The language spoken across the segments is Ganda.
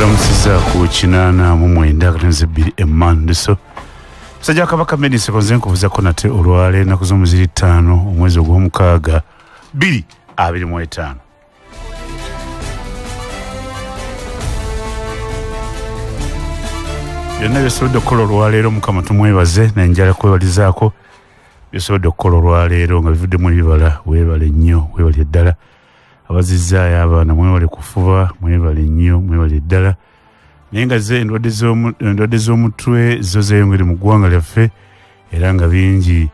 Nkulamusiza ku 89.2 Emanduso. Musajja Kabaka Medicine konze nkubuzaako nate olwaleero ennaku z'omwezi 5 omwezi ogw'omukaaga 2025. Byonna byosobodde okukola olwaleero Mukama tumwebaze, naye njala kwebalizaako byosobodde okukola olwaleero nga bivuddemu ebibala. Weebale nnyo, weebale ddala. Abazizzaayo abaana mwewale kufuba, mwebale nnyo, mwebale ddala. Naye nga ze endwadde z'omutwe zo zeeyongere mu ggwanga lyaffe, era nga bingi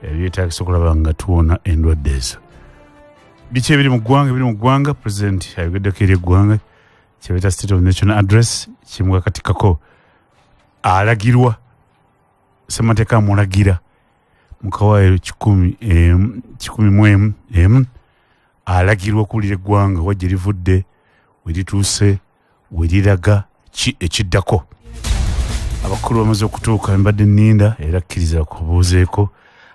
byetaagisa okulaba nga tuwona endwadde ezo. Biki ebiri mu ggwanga? Ebiri mu ggwanga, Pulezidenti ayogeddeko eri eggwanga kye bayita State of National Address, kimukakatikako alagirwa ssemateeka amulagira mu kawaayiro 111 alagirwa okuwulira eggwanga wa gye livudde, we lituuse, we liraga, ki ekiddako. Abakulu bamaze okutuuka, mbadde nninda era kkiriza kubuuzeeko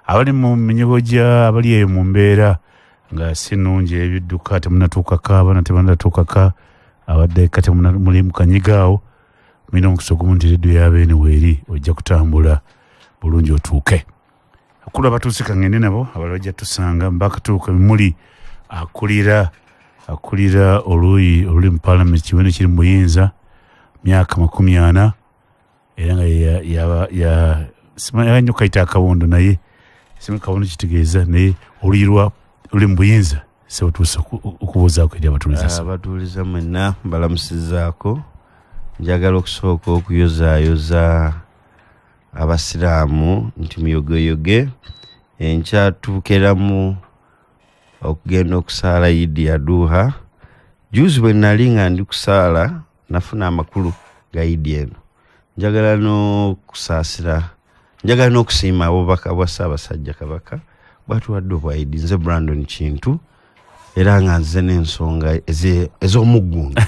abali mu minyigo gya abali eyo mu mbeera nga si nnungi, ebidduka temunnatuukako, abaana tebannatuukako, abadde eka muli mu kanyigo awo. Mulina omukisa ogumu nti leediyo ya Beene weeri, ojja kutambula bulungi otuuke. Abakulu abatuuse ka ŋŋende nabo, abalala bajja tusanga mbakatuuka. Muli akulira oluuyi oluli mu paalamenti, kibiina kiri mu buyinza myaka 40, era nga simanyi nnyo kayita akabondo, naye simanyi kabondo kitegeeza, naye oluuyi luli mu buyinza. Ssebutuuse okubuuzaako eri abatuuliza. Abatuuliza mwenna mbalamusizaako. Njagala okusooka okuyozaayoza abasiraamu nti muyogeyoge, enkya tuukeramu okugenda okusaala Idi ya Duha. Juzi bwe nali nga ndi kusaala nafuna amakulu ga Idi eno. Njagala n'okusaasira, njagala n'okusiima obubaka bwa Ssaabasajja Kabaka bwatuwadde obwa Idi. Nze Brandon Kintu, era nga nzize n'ensonga ez'omuggundu.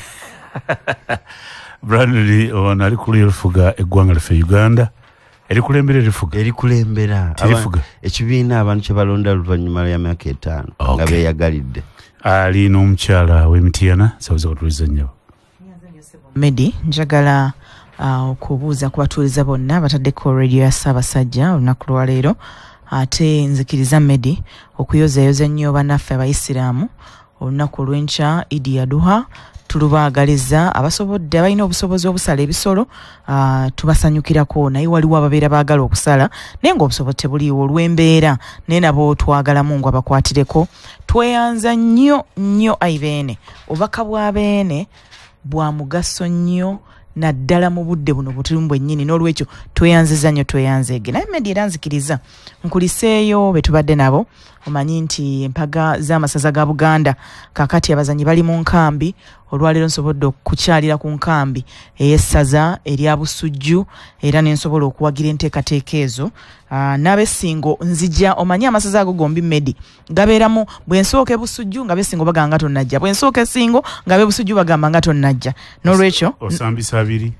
Brandon ono ali ku lufuga eggwanga lyaffe Uganda, erikulembera erifuga erikulembera ekibiina abantu kye balonda oluvannyuma lwa myaka 5 nga beeyagalidde. Ali n'omukyala w'Emitiyana, sabuza kutuliza nnyabo. Medi, njagala okubuuza ku batuuliza bonna bataddeko radio ya Ssaabasajja olunaku lwaleero. Ate nzikiriza Medi okuyozayoza nnyo bannaffe abayisiraamu olunaku olw'enkya Idi ya Duha. Tulubaagaliza abasobodde, abalina obusobozi obusala ebisolo, tubasanyukirako, naye waliwo ababeera baagala okusala naye ng'obusobozi tebuliiwo olw'embeera, naye nabo twagala Mungu abakwatireko. Tweyanza nnyo nnyo ayi Beene, obubaka bwa Beene bwa mugaso nnyo naddala mu budde buno butulimu bwennyini, n'olwekyo tweyanziza nnyo, tweyanzeege. Naye Medi era nzikiriza nkuliseeyo be tubadde nabo. Omanyi nti empaga z'amasaza ga Buganda kakati abazanyi bali mu nkambi. Olwaleero nsobodde okukyalira ku nkambi ey'essaza erya Busujju, era ne nsobola okuwagira enteekateeka ezo. N'ab'Essingo nzija, omanyi amasaza ago gombi Medi gabeeramu, bwe nsooka e Busujju nga b'Essingo bagamba nga tonnajja, bwe nsooka Essingo nga b'e Busujju bagamba nga tonnajja. N'olwekyo osambisa abiri.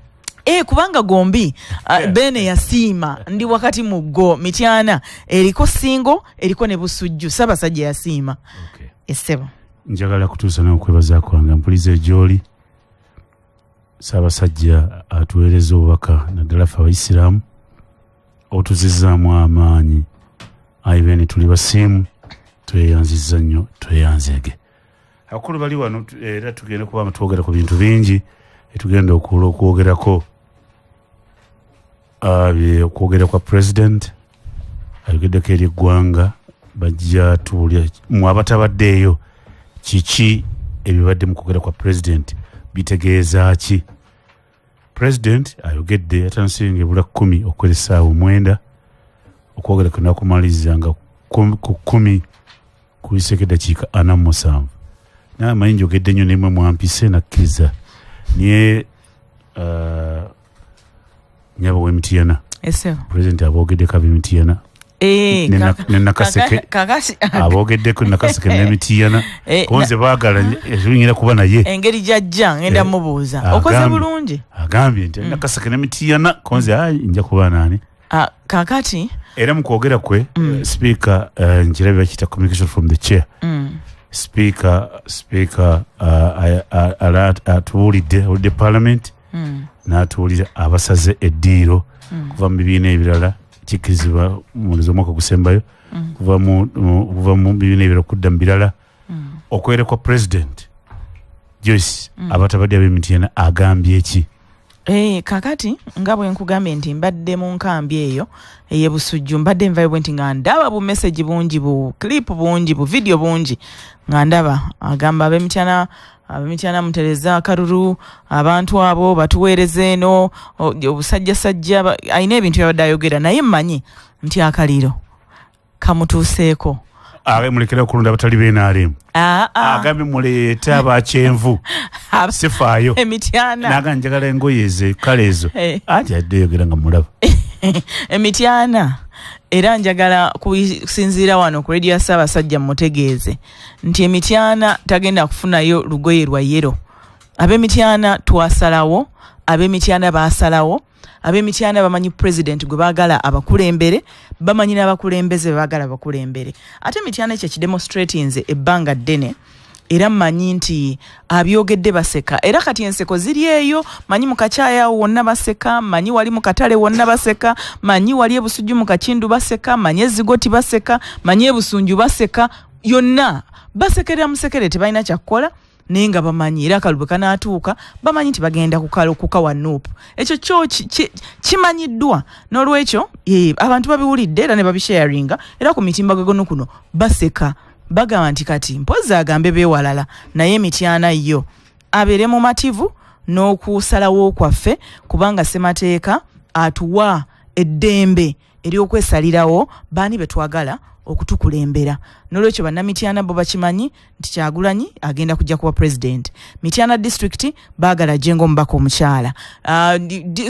Kubanga gombi Beene yasiima, ndi wakati mu go Mityana eriko Ssingo eriko ne Busujju, Ssaabasajja yasiima. Essebo njagala kutuusa n'okwebaza kwange mpuliza gy'oli. Ssaabasajja atuweereza obubaka naddala ffe abayisiraamu, otuzizzaamu amaanyi. Ayi Beene tuli basiimu, tweyanzizza nnyo, tweyanzeege. Abakulu bali wano era tugenda kuba nga twogera ku bintu bingi etugenda okwogerako. Okwogera kwa President ayogeddeko eri eggwanga, bajja tuwulira mwe abatabaddeeyo kiki ebibadde mu kwogera kwa President bitegeeza ki. President ayogedde yatandise nga ebula 10 okuwera essaawa 9, okwogera kwe nakumaliriza nga ku 10 kuyiseeko eddakiika 47. Naye amanyi njogedde nnyo nemwe mwampise nakkiriza, naye nyabo w'Emitiyana President aboogeddeko ab'Emitiyana ne Nakaseke, aboogeddeko Nakaseke n'Emitiyana, konze baagala ebinyira kuba naye engeri gy'ajja ngenda mubuuza okoze bulungi. Agambye nti Nakaseke n'Emitiyana konze nja kuba naani. Kakati era mu kwogera kwe speaker nkirabye bakiyita communication from the chair. Speaker atuwulidde owulidde parliament, n'atuwulira abasaze eddiiro kuva mu bibiina ebirala, kikkirizibwa mu omwaka ogusembayo kuva mu bibiina ebirala okudda mu birala. Okwere kwa president Joyce, abatabadde ab'emityana agambye ki? Kakati nga bwe nkugambye nti mbadde mu nkambi eyo ey'ebusujju, mbadde nvayo bwe nti nga ndaba bu message bungi, bu clip bungi, bu video bungi, nga ndaba agamba ab'emityana mutereza akalulu, abantu abo batuweereza eno obusajjasajja, alina ebintu byabadde ayogera, naye mmanyi nti akaliro kamutuuseeko. Abe mulekera okulonda abatali b'NRM. Agambe muleete abakyenvu, sifaayo emityana, naga njagala engoye ze kale ezo, anti adde yogera nga mulaba emityana. Era njagala kusinziira wano ku radio ya Ssaabasajja mutegeeze nti emityana tagenda kufunayo lugoye lwa yero. Ab'emityana twasalawo, ab'emityana baasalawo, ab'emityana bamanyi president gwe baagala abakulembere, bamanyi n'abakulembeze be baagala abakulembere. Ate emityana ekyo kidemonstratinze ebbanga ddene, era mmanyi nti abyogedde baseka, era kati enseko ziri eyo, manyi mu kakyaya awo wonna baseka, manyi wali mu katale wonna baseka, manyi wali ebusujju mu kakindu baseka, manyi ezigoti baseka, manyi ebusunju baseka, yonna basekerera musekere, tebalina kyakukola, naye nga bamanyi era akalulu bwe kanaatuuka bamanyi nti bagenda kukawa NUP. Ekyo kyo kimanyiddwa, n'olwekyo abantu babiwulidde era ne babisharinga, era ku mitimbagano kuno baseka, bagamba nti kati mpozzi agambe beewalala, naye emityana yo abeere mumativu n'okusalawo kwaffe, kubanga ssemateeka atuwa eddembe ery'okwesalirawo baani be twagala okutukulembera. N'olwekyo bannamityana bo bakimanyi nti Kyagulanyi agenda kujja kuba president. Mityana district baagala ajje ng'omubaka omukyala.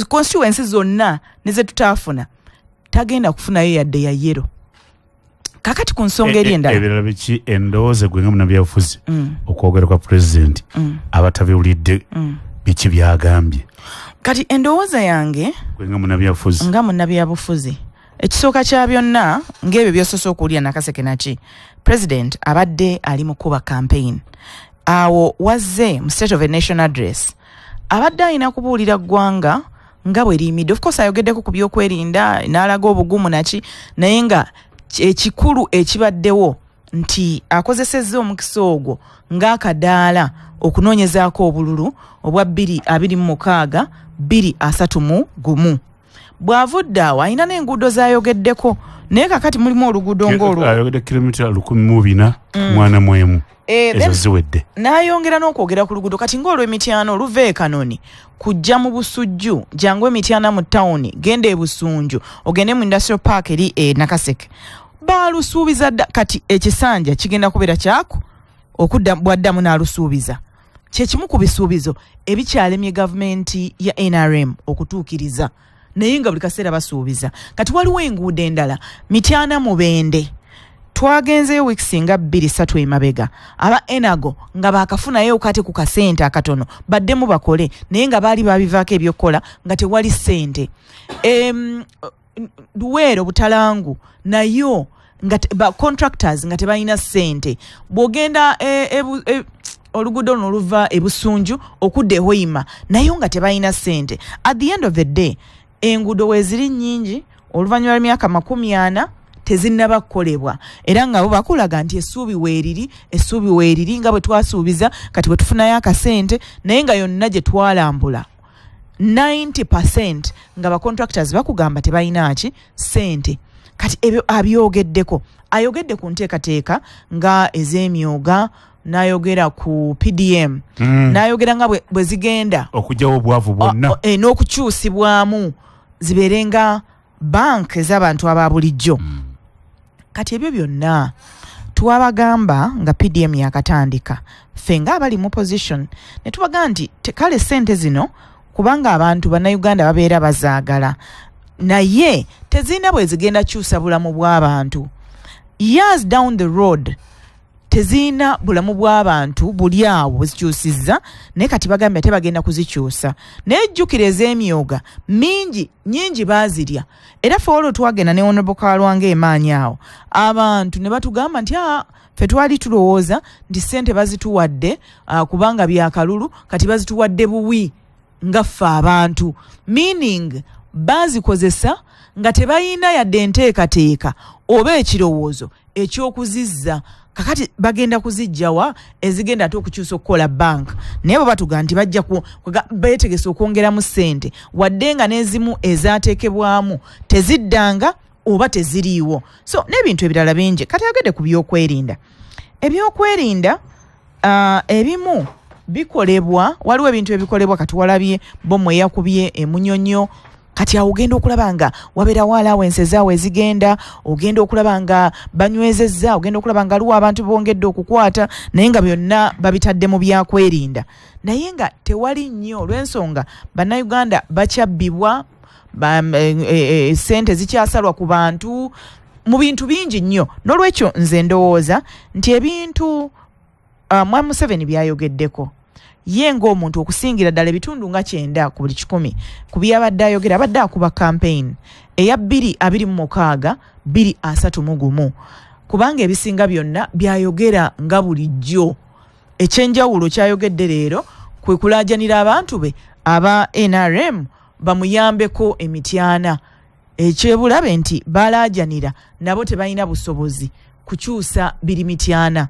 Constituency zonna ne ze tutaafuna tagenda kufunayo yadde ya yero. Kakati ku nsonga eri endala, ebirala biki endowooza gwe nga munnabyabufuzi okwogera kwa president abatabiwulidde biki byagambye? Kati endowooza yange gwe nga munnabyabufuzi, nga munnabyabufuzi, ekisooka kya byonna ng'ebyo by'osoose okuwulira Nakaseke naki, president abadde ali mu kuba campaign awo wazze mu state of a nation address, abadde alina kubuulira ggwanga nga bwe liyimidde. Of course ayogeddeko ku byokwerinda n'alaga obugumu naki, naye nga ekikulu ekibaddewo nti akozesezza omukisa ogwo ng'akadaala okunoonyezaako obululu obwa 2026 2031. Bw'avudde awo alina n'enguudo z'ayogeddeko, naye kakati mulimu oluguudo ng'olwo ayogedde kilomita 1441 ezo ziwedde, n'ayongera n'okwogera ku luguudo kati ng'olw'emityana oluva e Kanoni kujja mu Busujju, jangu emityana mu tawuni, genda e Busunju, ogende mu industrial park eri e Nakaseke. Baalusuubiza dda, kati ekisanja kigenda kubeera kyako okudda bwaddamu n'alusuubiza. Kye kimu ku bisuubizo ebikyalemye gavumenti ya NRM okutuukiriza, naye nga buli kaseera basuubiza. Kati waliwo enguudo endala Mityana Mubende, twagenzeyo wiiki nga 2-3 emabega, aba Enago nga baakafunayo kati ku kasente akatono baddemu bakole, naye nga baali babivaako ebyokukola nga tewali ssente. Luweero Butalangu nayo nga ba contractors nga tebalina ssente. Bw'ogenda oluguudo luno oluva e Busunju okudda e Hoima nayo nga tebalina ssente. At the end of the day enguudo weeziri nnyingi, oluvannyuma lw'emyaka 40 tezinnaba kukolebwa, era nga bo bakulaga nti essuubi weeriri, essuubi weeriri nga bwe twasuubiza, kati bwe tufunayo akasente, naye nga yonna gye twalambula 90% nga ba contractors bakugamba tebalina ki ssente. Kati ebyo abyogeddeko, ayogedde ku nteekateeka nga ez'emyoga, n'ayogera ku PDM, n'ayogera nga bwe zigenda okuggyawo obwavu bwonna n'okukyusibwamu zibeere nga bank ez'abantu aba bulijjo. Kati ebyo byonna twabagamba nga PDM yakatandika, ffe ng'abali mu position ne tubagamba nti kale ssente zino kubanga abantu bannayuganda babeera bazaagala, naye tezirina bwe zigenda kyusa bulamu bw'abantu. Years down the road tezirina bulamu bw'abantu buli awo bwezikyusizza, naye kati bagambye ate bagenda kuzikyusa. Naye jjukira ez'emyoga mingi nyingi baazirya, era ffe olwo twagenda ne Honorable Kalwanga emaanyi awo abantu ne batugamba nti ffe twali tulowooza nti ssente bazituwadde kubanga byakalulu, kati bazituwadde buwi nga ffe abantu, meaning bazikozesa nga tebayina yadde enteekateeka oba ekirowoozo eky'okuzizza. Kakati bagenda kuzijjawa ezigenda ate okukyusa okukola bank, naye bwe batuga nti bajja beetegese okwongeramu ssente, wadde nga n'ezimu ezaateekebwamu teziddanga oba teziriiwo. So n'ebintu ebirala bingi. Kati ayogedde ku byokwerinda. Ebyokwerinda ebimu bikolebwa, waliwo ebintu ebikolebwa, kati walabye bomu eyakubye emunyonyo. Kati awo ogenda okulaba nga wabeerawo allowance zaawe ezigenda, ogenda okulaba nga banywezezza, ogenda okulaba nga waliwo abantu bongedde okukwata, naye nga byonna babitadde mu byakwerinda, naye nga tewali nnyo olw'ensonga bannayuganda bakyabbibwa, ssente zikyasalwa ku bantu mu bintu bingi nnyo. N'olwekyo nze ndowooza nti ebintu Mwami Museveni byayogeddeko ye ng'omuntu okusingira ddala ebitundu nga 90 ku buli 100 ku byabadde ayogera, abadde akuba campaign eya 2026 2031, kubanga ebisinga byonna byayogera nga bulijjo. Ekyenjawulo kyayogedde leero kwe kulaajanira abantu be aba NRM bamuyambeko emityana. Ekyebulabe nti balaajanira nabo tebalina busobozi kukyusa biri mityana.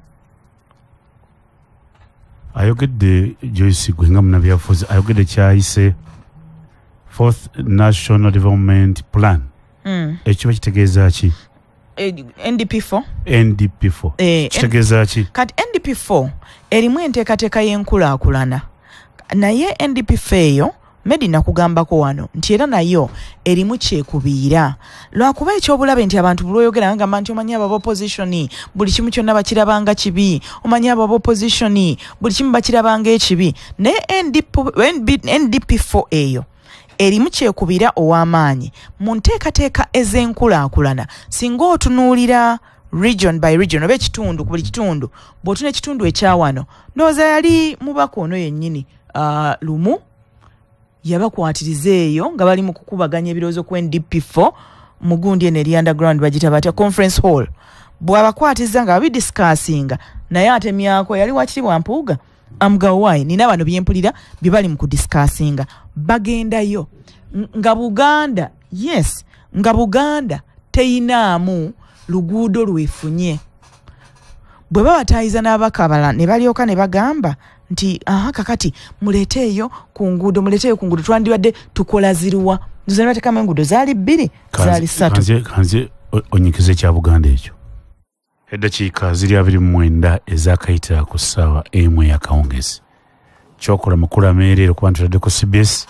Ayogedde Joyce gwe nga munnabyabufuzi, ayogedde kyayise Fourth National Development Plan. Ekyo kitegeeza ki? NDP4. NDP4 kitegeeza ki? Kati NDP4 erimu enteekateeka y'enkulaakulana, naye NDP4 eyo Medi nakugambako wano nti era nayo erimu kyekubiira, lwakuba ekyobulabe nti abantu bulwoyogera ngamba nti omanyi abo opposition buli kimu kyonna bakirabanga kibi, omanyi abo opposition buli kimu bakirabanga ekibi. Naye NDP4 eyo erimu kyekubiira ow'amaanyi mu nteekateeka ez'enkulaakulana. Singa otunuulira region by region oba ekitundu ku buli kitundu, bw'otuna ekitundu ekyawano, ndowooza yali mubaka ono yennyini Lumu yabakwatiriza eyo nga bali mu kukubaganya ebirowoozo ku NDP4 mu gundi eno eri underground bagita batya, conference hall. Bw'abakwatiza nga babidiscussinga, naye atemyako yali wakiri Mpuuga amugawayi nina bano byempulira bye bali mu kudiscussinga, bagendayo nga Buganda, yes, nga Buganda teyinaamu luguudo lwefunye. Bwe babatayiza n'ababaka abalala ne balyoka ne bagamba nti aha kakati muleeteeyo ku nguudo, muleeteeyo ku nguudo, twandibadde tukola ziruwa. Nze ne bateekamu enguudo zaali 2 zaali 3. Kanze onyikize ekya Buganda ekyo. Eddakiika ziri 29 ezakayita ku ssaawa 1 ey'akawungezi. Kyokola makulu ameereere okuba nti otaddeko CBS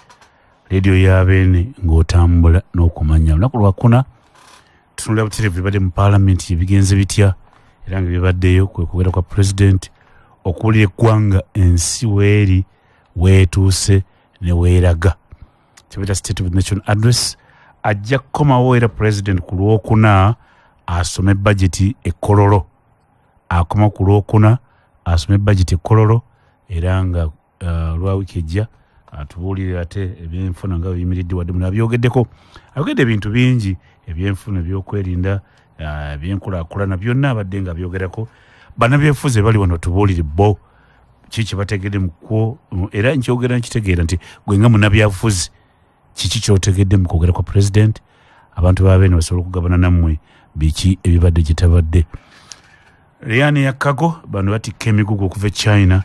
radio ya Beene ng'otambula n'okumanya. Olunaku lwakuna tutunulira butereevu bibadde mu paalamenti ebigenze bitya, era nga bibaddeyo kwe kwogera kwa pulezidenti okuwulira eggwanga ensi weeri weetuuse ne weeraga. Kyebayita State of the Nation Address. Ajja kukomawo era pulezidenti ku Lwokuna asome bajeti e Kololo. Akoma ku Lwokuna asome bajeti e Kololo, era nga lwa wiiki ejja atubuulire ate ebyenfuna nga biyimiridde, wadde muno abyogeddeko. Ayogedde ebintu bingi, ebyenfuna, ebyokwerinda, ebyenkulaakulana, byonna abadde nga abyogerako. Bannabyabufuzi bali wano tubuulire bo kiki kye bategedde mu kwo, era nkyogera nkitegeera nti gwe nga munnabyabufuzi kiki ky'otegedde mu kwogera kwa pulezidenti, abantu ba Beene basobola okugabana nammwe biki ebibadde gye tabadde. Riani ya Kago bano batikka emigugu okuva e China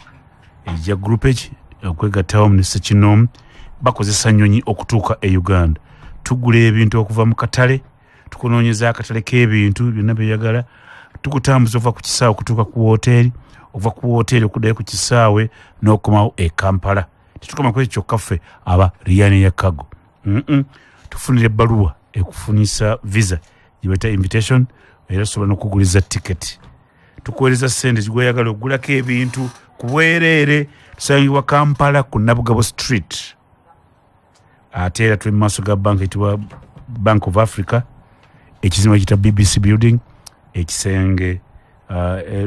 ejja groupage okwegattawo ne Ssekinoomu, bakozesa nnyonyi okutuuka e Uganda. Tugula ebintu okuva mu katale, tukunoonyeza akatale k'ebintu byonna by'oyagala, tukutambuza okuva ku kisaawe okutuuka ku wooteeri, okuva ku wooteeri okuddayo ku kisaawe n'okukomawo e Kampala. Tetukoma ku ekyo kyokka ffe aba Riani ya Kago. Tufunira ebbaluwa ekufunisa visa gye bayita invitation, era tusobola n'okukuguliza tiketi. Tukuweereza ssente zigweyagala okugulako ebintu ku bwereere. Tusangibwa Kampala ku Nabugabo Street, ate era tuli mu maaso ga banka eyitibwa Bank of Africa, ekizimbe kiyita BBC Building, ekisenge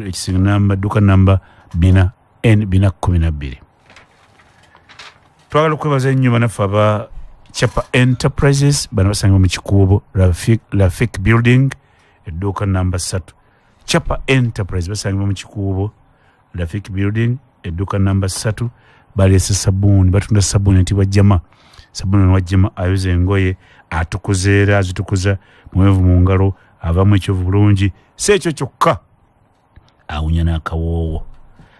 Ekisenge namba, dduka namba 4 N 412. Twagala okwebaza ennyo bannaffe aba Chapa Enterprises, bano basangibwa mu Kikuubo Rafik Building, edduuka namba 3. Chapa Enterprise basangibwa mu Kikuubo Rafik Building, edduuka namba 3. Baleese sabbuuni, batunda sabbuuni eyitibwa Jama. Sabbuuni ono wa Jama ayoza engoye, atukuza era azitukuza, muweevu mu ngalo, avaamu ekyovu bulungi. Si ekyo kyokka, awunya n'akawoowo.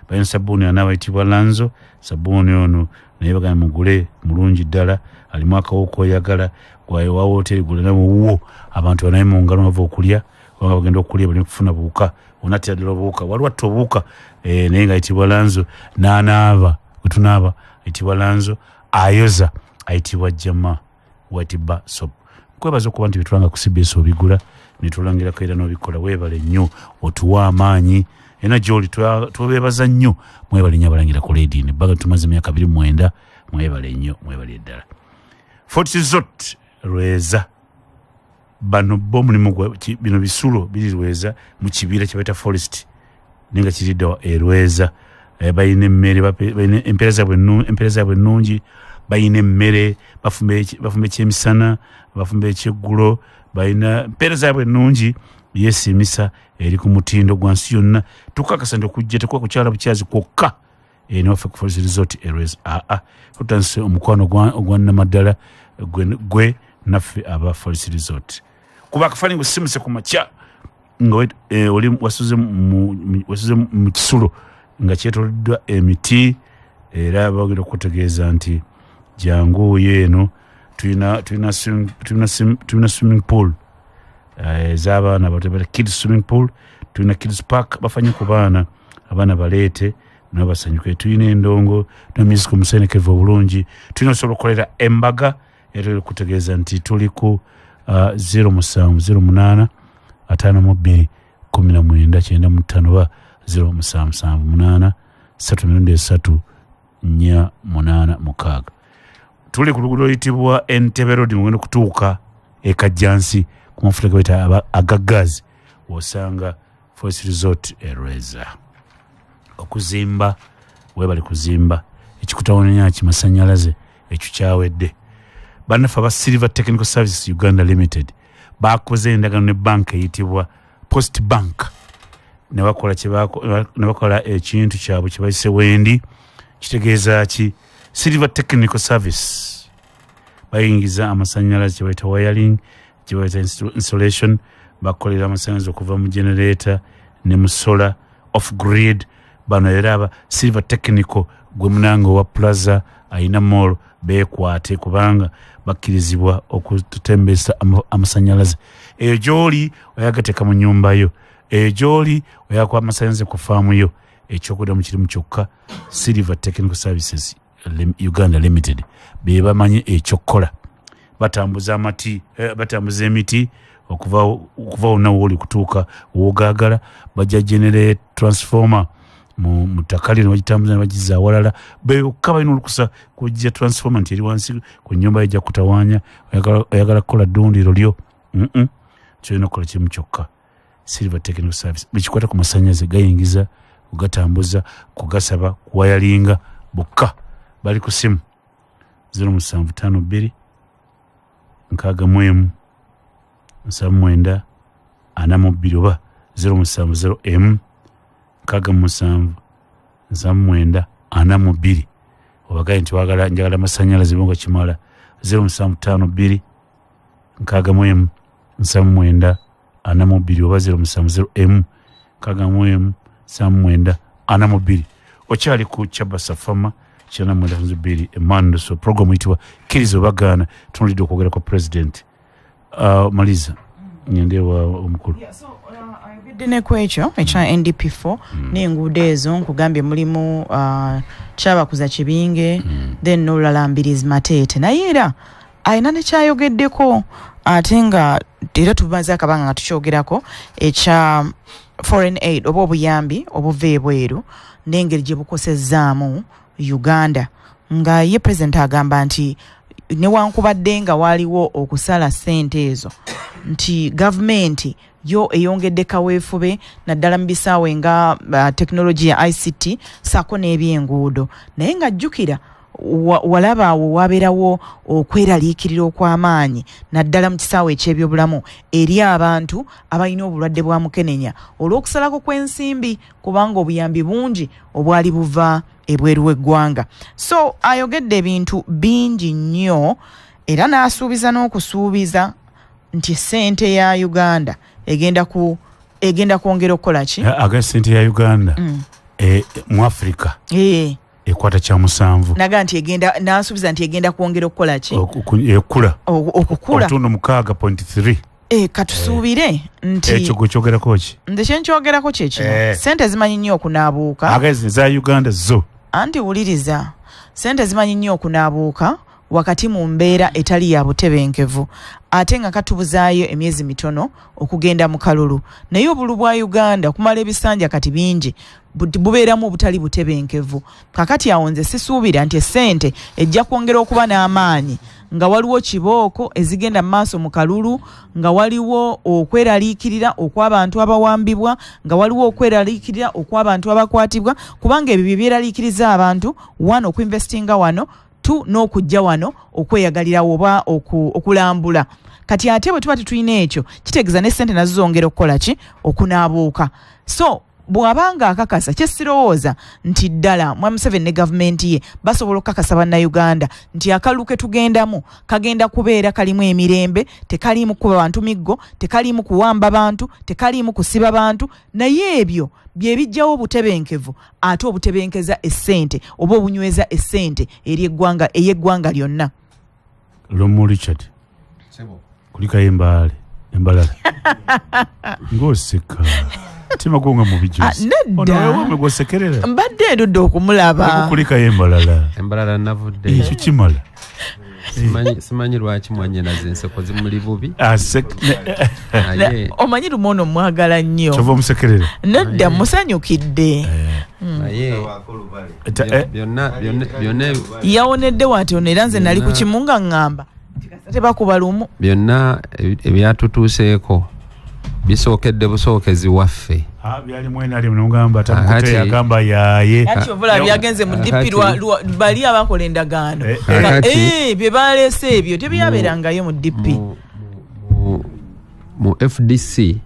Balina sabbuuni anaaba ayitibwa Lanzo. Sabbuuni ono naye bagamba mugule, mulungi ddala, alimu akawoowo k'oyagala, wa wooteri gula nawe wuwo, abantu banabe mu ngalo bava okulya, kubanga bagenda okulya baleme kufuna buwuka, onattira ddala obuwuka. Waliwo atta obuwuka, naye ng'ayitibwa Lanzo, n'anaaba, bwe tunaaba ayitibwa Lanzo, ayoza ayitibwa Jama White Bar Soap. Nkwebaza okuba nti bitulanga ku CBS obigula, ne tulangirako era n'obikola. Weebale nnyo, otuwa amaanyi. Era gy'oli tubeebaza nnyo, mwebale nnyo abalangira ku leediyo. Ebbanga tumaze emyaka 29, mwebale nnyo, mwebale ddala. Fort Resort Lweza, bano bo omulimu gwa bino bisulo biri Lweza mu kibira kye bayita forest, naye nga kiri dda e Lweza. Balina emmere, balina empeereza yaabwe ennungi, balina emmere, bafumba ekyemisana, bafumba ekyeggulo, balina empeereza yaabwe ennungi yeesiimisa, eri ku mutindo gwa nsi yonna. Tukakasa nti okujja tekuba kukyala bukyazi kwokka eno waffe ku Forest Resort e Lweza. Aa, tutandise omukwano ogwa nnamaddala gwe naffe aba Forest Resort. Kuba akafaananyi gusisimuse ku makya nga oli wasuze mu kisulo nga kyetooloddwa emiti, era bagenda okukutegeeza nti jangu oyo eno tulina swimming pool ez'abaana abato, kids swimming pool, tulina kids park, bafanye ku baana, abaana baleete nabo basanyuke. Tulina endongo, tulina music omusenekevu obulungi, tulina osobola okukolera embaga. Era tuli kutegeeza nti tuli ku 0708 52 19 95 oba 0778 3 3 4 8 6. Tuli ku luguudo oluyitibwa Entebbe Road, mugenda okutuuka e Kajjansi ku mafuta ge bayita aga gas, w'osanga Forest Resort e Lweza. Okuzimba, weebale kuzimba, ekikutawaanya kimasannyalaze ekyo kyawedde. Bannaffe aba Silver Technical Services Uganda Limited bakoze endagaano ne banka eyitibwa Post Bank, ne bakola ekintu kyabwe kye bayise Wendi. Kitegeeza ki? Silver Technical Service bayingiza amasannyalaze kye bayita wiring, kye bayita installation, bakolera amasannyalaze okuva mu generator ne mu solar off grid. Bano era aba Silver Technical gwe munange owa Plaza ayina mall, beekwate kubanga bakkirizibwa okutembesa amasannyalaze. Eyo gy'oli oyagateeka mu nnyumba yo, eyo gy'oli oyagala amasannyalaze ku faamu yo, ekyokuddamu kirimu kyokka. Silver Technical Services Uganda Limited be bamanyi ekyokukola. Batambuza amati, batambuza emiti okuva wonna wooli kutuuka w'ogaagala. Bajja generate transformer mu ttaka lyo ne bagitambuza ne bagizza awalala. Bokka balina olukusa kujja transformer nti eri wansi ku nnyumba ejja kutawaanya, oyagala kukola ddundiro lyo. Kyolina okukola kimu kyokka. Silver Technical Service bikikwata ku masannyalaze, gayingiza, kugatambuza, kugasaba, kuwayalinga bokka. Bali ku simu 0752 61 79 42 oba 070 67 79 42. Obagaye nti wagala njagala amasannyalaze bonga kimala 0752 61 79 42 oba 070 61 79 42. Okyali ku Chabasa Fama 992 Emmanuel. So program eyitibwa Kkiriza Obagaana. Tunulidde okwogera kwa president. Maliza ngende wa omukulu. Ayogedde ne ku ekyo ekya NDP4 n'enguudo ezo nkugambye mulimu Kyabakuza Kibinge, then n'olulala Mbirizi Mateete, naye era alina nekyayogeddeko ate nga era tumaze akabanga nga tukyogerako ekya foreign aid oba obuyambi obuva ebweru n'engeri gye bukosezzaamu Uganda, nga ye president agamba nti Newankubadde nga waliwo okusala ssente ezo, nti gavumenti yo eyongedde kaweefube naddala mu bisaawe nga tekinologiya ya ICT saako n'ebyenguudo. Naye nga jjukira walaba awo wabeerawo okweraliikirira okw'amaanyi naddala mu kisaawe eky'ebyobulamu eri abantu abalina obulwadde bwa mukenenya olw'okusalako kw'ensimbi, kubanga obuyambi bungi obwali buva ebweru w'eggwanga. So ayogedde ebintu bingi nnyo era n'asuubiza n'okusuubiza nti ssente ya Uganda egenda kwongera okukola ki? Aga ssente ya Uganda mu Africa ekwata kya 7. Naga nti egenda, n'asuubiza nti egenda kwongera okukola ki? Ekula. Okukula. 6.3. Katusuubire nti ekyo gwe kyogerako ki? Nze kye nkyogerako kye kino. Ssente zimanyi nnyo okunaabuuka. Aga za Uganda zo. Anti wuliriza, ssente zimanyi nnyo okunaabuuka wakati mu mbeera etali ya butebenkevu, ate nga katubuzaayo emyezi mitono okugenda mu kalulu. Naye obululu bwa Uganda okumala ebisanja kati bingi bubeeramu obutali butebenkevu. Kakati awo nze sisuubira nti essente ejja kwongera okuba n'amaanyi nga waliwo kibooko ezigenda mu maaso mu kalulu, nga waliwo okweraliikirira okw'abantu abawambibwa, nga waliwo okweraliikirira okw'abantu abakwatibwa, kubanga ebyo bye byeraliikiriza abantu, one, okuinvestinga wano, two, n'okujja wano okweyagalirawo oba okulambula. Kati ate bwe tuba tetulina ekyo, kitegeeza ne ssente nazo zongera okukola ki? Okunaabuuka. So bw'abanga akakasa, kye sirowooza nti ddala Mwami Museveni ne gavumenti ye basobola okukakasa Bannayuganda nti akalulu ke tugendamu kagenda kubeera kalimu emirembe, tekaliimu kuba bantu miggo, tekaliimu kuwamba bantu, tekaliimu kusiba bantu. Naye ebyo bye bijjawo obutebenkevu, ate obutebenkeza essente oba obunyweza essente eri eggwanga, ey'eggwanga lyonna. Lumu Richard, kulikayo embaale embalala ng'oseka timagonga mu bijuzi. Nedda, gwosekerera. Mbadde ndudde okumulaba. Kulikayo embalala. Embalala navudde. Ekyo kimala. Simanyi lwaki mwannyinaze enseko zimuli bubi. Omanyi lumu ono mwagala nnyo. Kyova omusekerera. Nedda, musanyukidde. Naye byonna yawonedde wati ono, era nze nali ku kimu nga ŋŋamba tebakuba lumu. Byonna ebyatutuuseeko bisookedde busookezi waffe. Byali mwena ali mugamba tamukute yagamba yaye. Ati ovula byagenze mu DP bali abakola endagaano. Bye baleese ebyo tebyabeerangayo mu DP. Mu FDC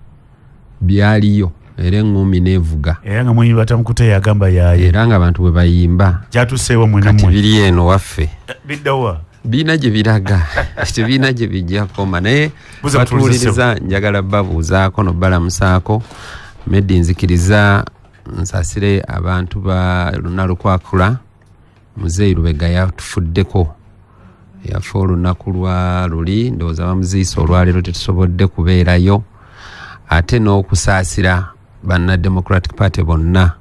byaliyo era eŋŋumi n'evuga. Era nga muyimba tamukute yagamba yaye. Era nga abantu bwe bayimba. Kyatuseewo mwena mmwe. Kati biri eno waffe. Biddawa. Biina gye biraga, tebiina gye bijja koma. Naye batuwuliriza, njagala babuuzaako nobalamusaako. Medi nzikiriza nsasire abantu ba Lunalukwakula. Muzeeyi Lubega yatufuddeko, yafa olunaku lwa luli, ndowooza bamuziise olwaleero, tetusobodde kubeerayo. Ate n'okusaasira banna Democratic Party bonna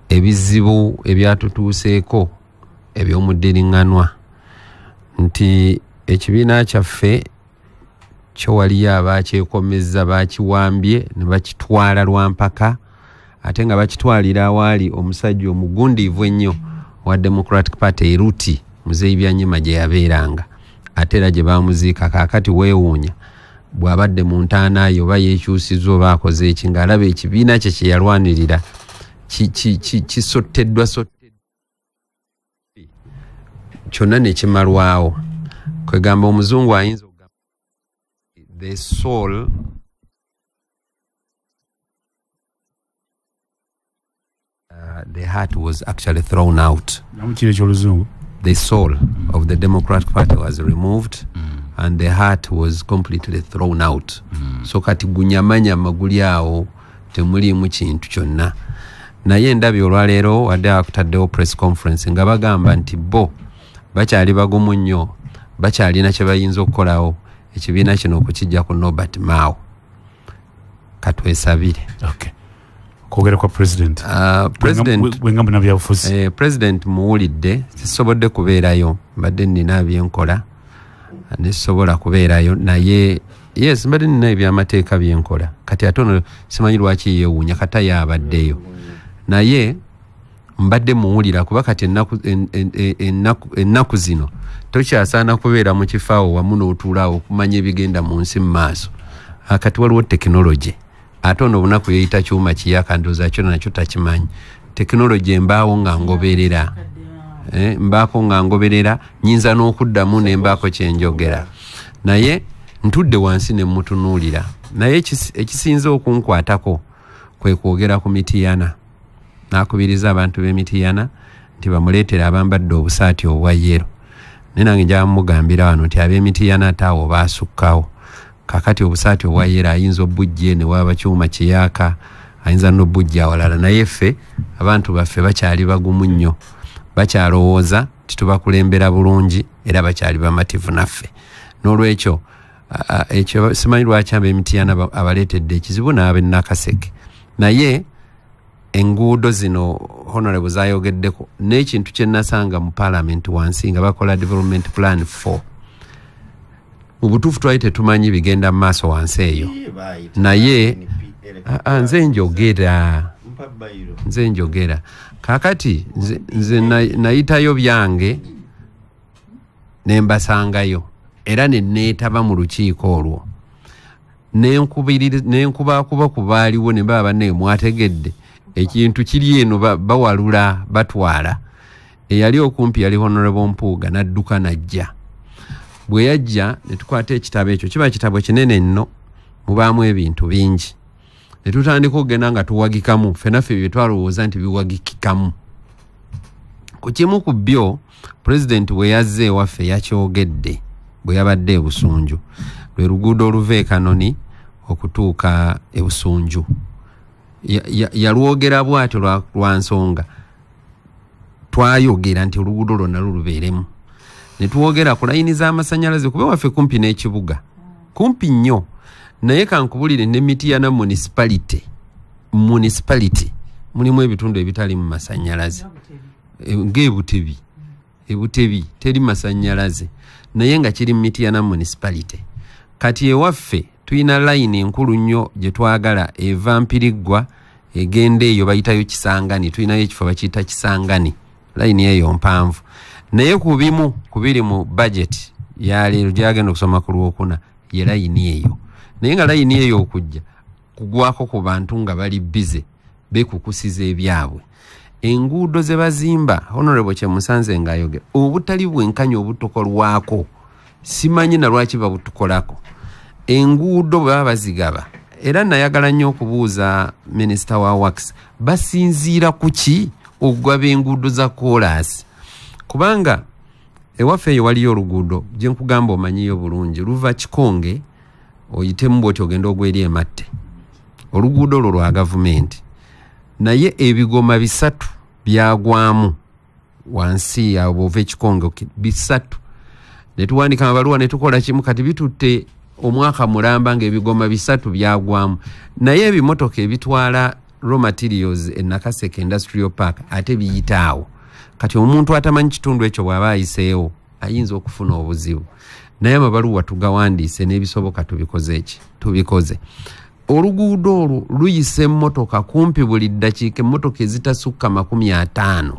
ebizibu ebyatutuuseeko eby'omuddiriŋŋanwa, nti ekibiina kyaffe kyo waliyo abakyekomezza bakiwambye ne bakitwala lwampaka, ate nga bakitwalira awaali omusajja omugundiivu ennyo wa Democratic Party Eruti, Muzeeyi Byanyima gye yabeeranga, ate era gye bamuziika. Kaakati weewuunya bw'abadde mu ntaana ye oba yeekyusizza oba akoze eki, ng'alaba ekibiina kye kye yalwanirira kisotteddwa kyonna ne kimalwawo. Kwegamba omuzungu ayinza okugamba the soul the heart was actually thrown out. The soul of the Democratic Party was removed and the heart was completely thrown out. So kati gunyamanyama guli awo temuliimu kintu kyonna. Naye ndabye olwaleero wadde akutaddewo press conference nga bagamba nti bo bakyali bagumu nnyo, bakyalina kye bayinza okukolawo ekibiina kino okukijja ku Norbert Mao. Katwesabire. Okay. Kwogera kwa president. President, president muwulidde, sisobodde kubeerayo, mbadde nnina byenkola nesobola kubeerayo, naye yes mbadde nnina ebyamateeka byenkola. Kati ate ono simanyi lwaki yeewuunya, kata yaabaddeyo. Naye Mbadde muwulira kuba kati ennaku zino tokyasaana kubeera mu kifaawo wamu n'otuulaawo okumanya ebigenda mu nsi mu maaso. Kati waliwo tekinologi, ate ono obunaku yeeyita kyuma kiyaka, ndowooza kyo nakyo takimanyi. Tekinologi embaawo nga ngoberera, mbaako nga ngoberera, nnyinza n'okuddamu ne mbaako kye njogera, naye ntudde wansi ne mmutunuulira. Naye ekisinze okunkwatako kwe kwogera ku Mityana. N'akubiriza abantu b'e Mityana nti bamuleetere abambadde obusaati obwa yellow. Naye nange njagala mugambira wano nti ab'e Mityana ate awo baasukkawo. Kakati obusaati obwa yellow ayinza obujje ne waba kyuma kiyaka, ayinza n'obujja awalala, naye ffe abantu baffe bakyali bagumu nnyo, bakyalowooza nti tubakulembera bulungi era bakyali bamativu naffe. N'olwekyo ekyo simanyi lwaki ab'e Mityana abaleetedde ekizibu n'ab'e Nakaseke. Naye enguudo zino honorable zayogeddeko, n'ekintu kye nasanga mu parliament wansi nga bakola development plan 4, mu butuufu twali tetumanyi bigenda mu maaso wansi eyo, naye nze njogera, nze njogera kaakati nze nayitayo byange ne mbasangayo era ne neetaba mu lukiiko olwo, nenkubakuba ku baaliwo ne baba banne mwategedde ekintu kiri eno, bawalula batwala. Eyali okumpi yali Honorable Mpuuga, n'adduka n'ajja. Bwe yajja ne tukwata ekitabo ekyo, kiba kitabo kinene nno, mubaamu ebintu bingi, ne tutandika okugenda nga tuwagikamu ffenna ffe bye twalowooza nti biwagikikamu. Ku kimu ku byo, pulezidenti bwe yazze ewaffe yakyogedde bwe yabadde e Busunju, lwe luguudo oluva e Kanoni okutuuka e Busunju. Yalwogera bw'atyo lwa nsonga twayogera nti oluguudo lwonna lulubeeremu. Ne tuwogera ku layini z'amasannyalaze, kuba waffe kumpi n'ekibuga, kumpi nnyo. Naye kankubulire, ne Mityana municipality mulimu ebitundu ebitali mu masannyalaze, ng'ebutebi, ebutebi teri masannyalaze, naye nga kiri mu Mityana municipality. Kati ewaffe tulina layini enkulu nnyo gye twagala eva Mpiriggwa egenda eyo bayitayo Kisangani, tulinayo ekifo bakiyita Kisangani, layini eyo mpanvu. Naye ku bimu ku biri mu budget ya leero gyagenda okusoma ku Lwokuna ye layini eyo. Naye nga layini eyo okujja kugwako ku bantu nga bali busy beekukusiza ebyabwe. Enguudo ze bazimba, honorable kyemusanze ng'ayogera obutali bwenkanya obutokolwako, simanyi na lwaki babutukolako. Enguudo bwe baba bazigaba, era nayagala nnyo okubuuza minisita wa works, basinziira ku ki okugaba enguudo za koolaasi? Kubanga ewaffe eyo waliyo oluguudo gye nkugamba omanyiyo bulungi, luva Kikonge oyitemu bwoti ogenda ogwa eri Ematte. Oluguudo olwo lwa gavumenti, naye ebigoma 3 byagwamu wansi awo bw'ova Ekikonge, 3. Ne tuwandika amabaluwa ne tukola kimu, kati bitutte omwaka mulamba ng'ebigoma 3 byagwamu. Naye ebimotoka ebitwala raw materials e Nakaseke Industrial Park ate biyita awo. Kati omuntu atamanyi kitundu ekyo bw'aba ayiseewo ayinza okufuna obuzibu. Naye amabaluwa tugawandiise n'ebisoboka tubikoze, eki tubikoze. Oluguudo olwo luyisa emmotoka kumpi buli ddakiika, emmotoka ezitasukka 50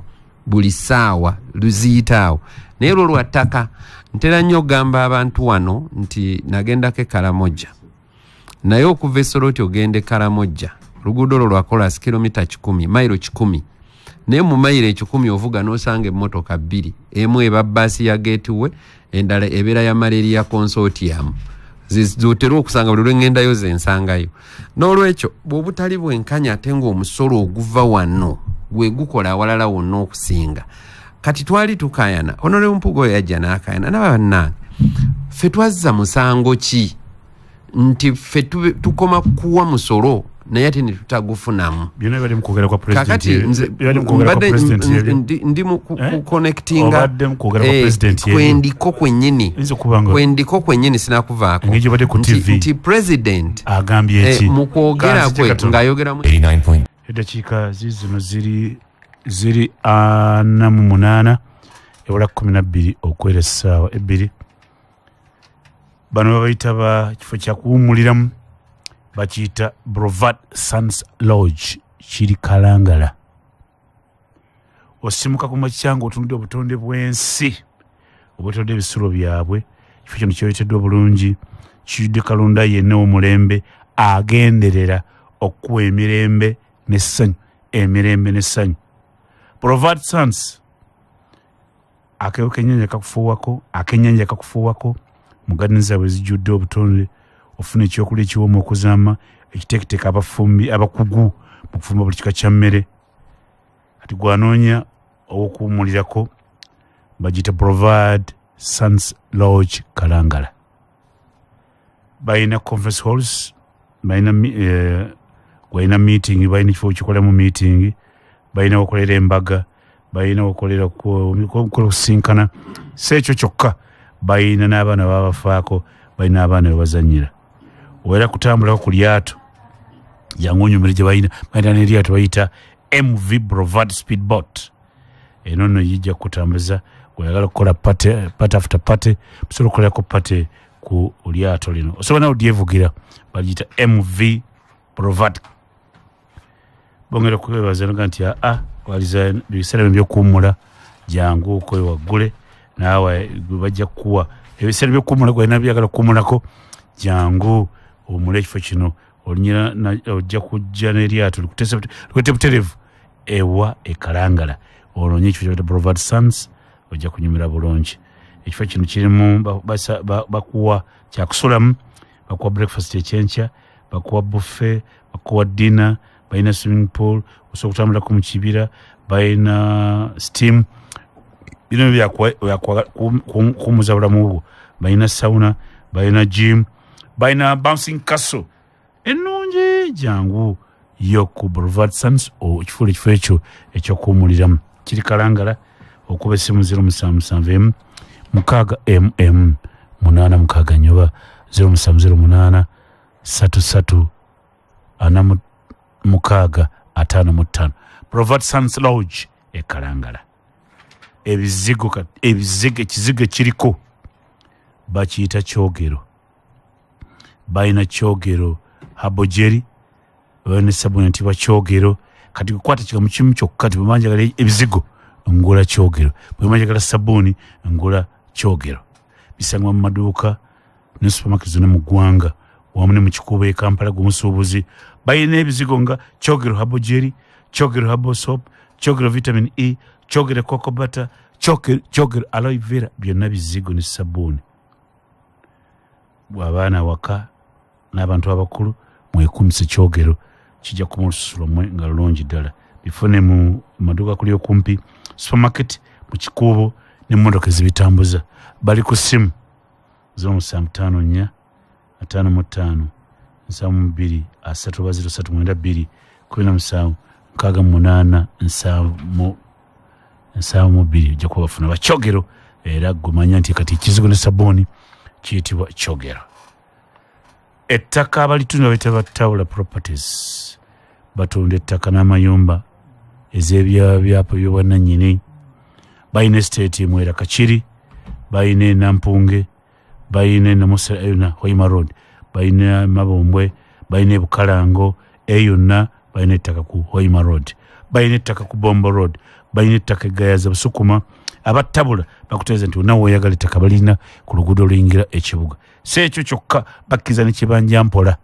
buli ssaawa luziyitaawo, naye lwo lwa ttaka. Ntera nnyo okugamba abantu wano nti nagendako e Karamojja, naye okuva e Soroti ogenda e Karamojja oluguudo olwo lwa kolas kilomita 100, mayiro 100. Naye mu mayiro 100 ovuga n'osanga emmotoka 2, emu eba bbaasi ya Gateway, endala ebeera ya Malaria Consortium, zotera okusanga buli lwe ŋŋendayo ze nsangayo. N'olwekyo bw'obutali bwenkanya, ate ng'omusolo oguva wano gwe gukola awalala wonna okusinga. Kati twali tukayana, honorable Mpuuga oyo yajja n'akayana naba bannange, ffe twazza musango ki nti ffe tukoma kuwa musolo naye ate ne tutagufunamu? Byonna bibadde mu kwogera kwa Kakati president. nze Bibadde mu kwogera kwa mbadde president ebyo. ndi mu Eh? kuconnectinga Obadde mu kwogera kwa president ebyo. Kwendiko kwennyini. Oyinza okuba nga Kwendiko kwennyini, sinakuvaako. Engeri gy'obadde ku TV. Nti president Agambye ki? Mu kwogera Kanzije kwe katono. ng'ayogera mu 89 point. Eddakiika zizino ziri 48 ewala 12 okwera essaawa 2. Bano babayita ba kifo kya kuwummuliramu, bakiyita Brovat Sans Lodge, kiri Kalangala. Osimuka ku makya ng'otunudde obutonde bw'ensi, obwetodde ebisulo byabwe. Ekifo kino kyoleteddwa bulungi, kijjudde kalonda yenna ow'omulembe agenderera okuwa emirembe n'essanyu, emirembe n'essanyu. Brovad Sands, akewo k'ennyanja kakufuuwako, ak'ennyanja kakufuuwako, mu gadeni zaabwe zijjudde obutonde, ofuna ekyokulya ekiwooma okuzaama, ekiteeketeeke abafumbi abakugu mu kufumba buli kika kya mmere. Kati gwanoonya ow'okuwummulirako bagiyita Brovad Sands Lodge Kalangala. Balina conference halls, balina balina meeting, balina ekifo kikolamu meeting, balina wakolera embaga, balina wakolera kusinkana. Si ekyo kyokka, balina n'abaana babafaako, balina abaana bebazannyira. Oera kutambulako ku lyato, jangu onyumire gye balina, balina n'eryato bayita MV Brovad Speedboat. Eno nno yijja kukutambuza bw'oyagala okukola party, party after party, osobola okukolerako party ku lyato lino. Osobola nawe odyevugira, bagiyita MV Brovad. Bongera okwebaza noga nti aa waliza ebiseera bino by'okuwummula, jangu okwewaggule naawe bajja kukuwa ebiseera by'okuwummula, gwalina byagala okuwummulako, jangu owummule ekifo kino. Olinyira ojja kujja n'eryato likuteese butereevu ewa e Kalangala, onoonye ekifo kye bayita Brovad Sands, ojja kunyumira bulungi. Ekifo kino kirimu bakuwa kyakusulamu, bakuwa breakfast ekyenkya, bakuwa buffet, bakuwa dinner, balina swimming pool, osobola okutambulako mu kibira, balina steam, bino byakuwummuza bulamu bwo. Balina sauna, balina gym, balina bouncing castle ennungi. Jangu yo ku Brovad Sands okifuula ekifo ekyo ekyokuwummuliramu. Kiri Kalangala, okuba essimu 0771 6 mm 8 6 nyoba 0708 33 46 55. Brovad Sands Lodge e Kalangala. Ebizigo ebizigo ekizigo ekiriko bakiyita Kyogero. Balina Kyogero herbal jelly, balina sabuni ntibwa Kyogero. Kati kukwata kigambo kimu kyokka, ti bwe njagala ebizigo ngula Kyogero, bwe njagala sabuni ngula Kyogero. Bisangibwa mu maduuka ne supermarket zonna mu ggwanga, wamu ne mu Kikuubo e Kampala gw'omusuubuzi. Balina ebizigo nga Kyogero herbal jelly, Kyogero herbal soap, Kyogero vitamin E, Kyogero cocoa butter, Kyogero aloe vera, byonna bizigo ne sabuni. Bw'abaana awaka n'abantu abakulu mwekuumise Kyogero, kijja kuma olususu lwammwe nga lulungi ddala. Bifune mu maduuka kuli okumpi, supermarket mu Kikuubo n'emmotoka ezibitambuza. Bali ku ssimu 0754 55 72 3 oba 0392 17 68 72. Ojja kuba bafuna Bakyogero, era gwe manya nti kati ekizigo ne sabuni kiyitibwa Kyogero. Ettaka abalitunda bayita Batawula Properties, batunda ettaka n'amayumba ez'ebyapa by'obwannannyini. Balina estate Mwera Kakiri, balina e Nampunge, balina e Namusa na Hoima Road, balina Mabombwe, balina e Bukalango, eyo yonna balina ettaka ku Hoima Road, balina ettaka ku Bombo Road, balina ettaka e Gayaza Busukuma. Abattabula bakutegeeza nti wonna w'oyagala ettaka balina ku luguudo oluyingira ekibuga. Si ekyo kyokka, bakkiriza ne kibanja mpola.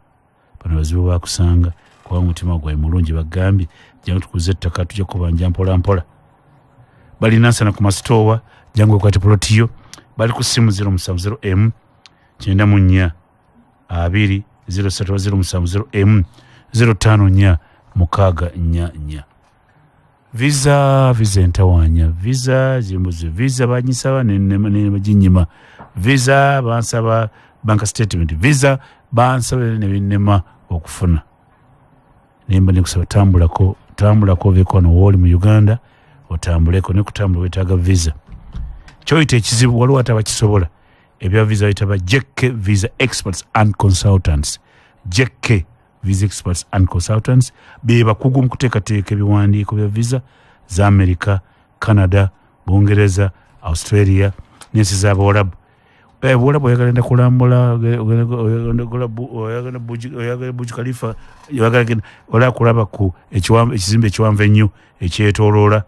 Bano bazibu bakusanga kubanga omutima gwawe mulungi, bagambye jangu tukuze ettaka tujja kubanja mpola mpola. Balina nsana ku masitoowa, jangu okwate poloti yo. Bali ku ssimu 070 M 94 2 03 070 M 054 6 4 4. Visa, visa entawaanya, visa zimbuze, visa banyisaba ne baginyima, visa bansaba bank statement, visa bansaba ne binnema okufuna. Nemba nekusaba tambulako, tambulako oveeko wano wooli mu Uganda, otambuleko. Ne kutambula weetaaga visa. Kyoyita ekizibu waliwo ate abakisobola. Ebya visa bayita ba JK Visa Experts and Consultants. JK Visa Experts and Consultants be bakugu mu kuteekateeka ebiwandiiko bya visa za America, Canada, Bungereza, Australia n'ensi z'Abawarabu. Buwarabu oyagala genda kulambula, oyagala Burj Khalifa, oyagala genda olaba kulaba ku ekizimbe ekiwanvu ennyo ekyetooloola,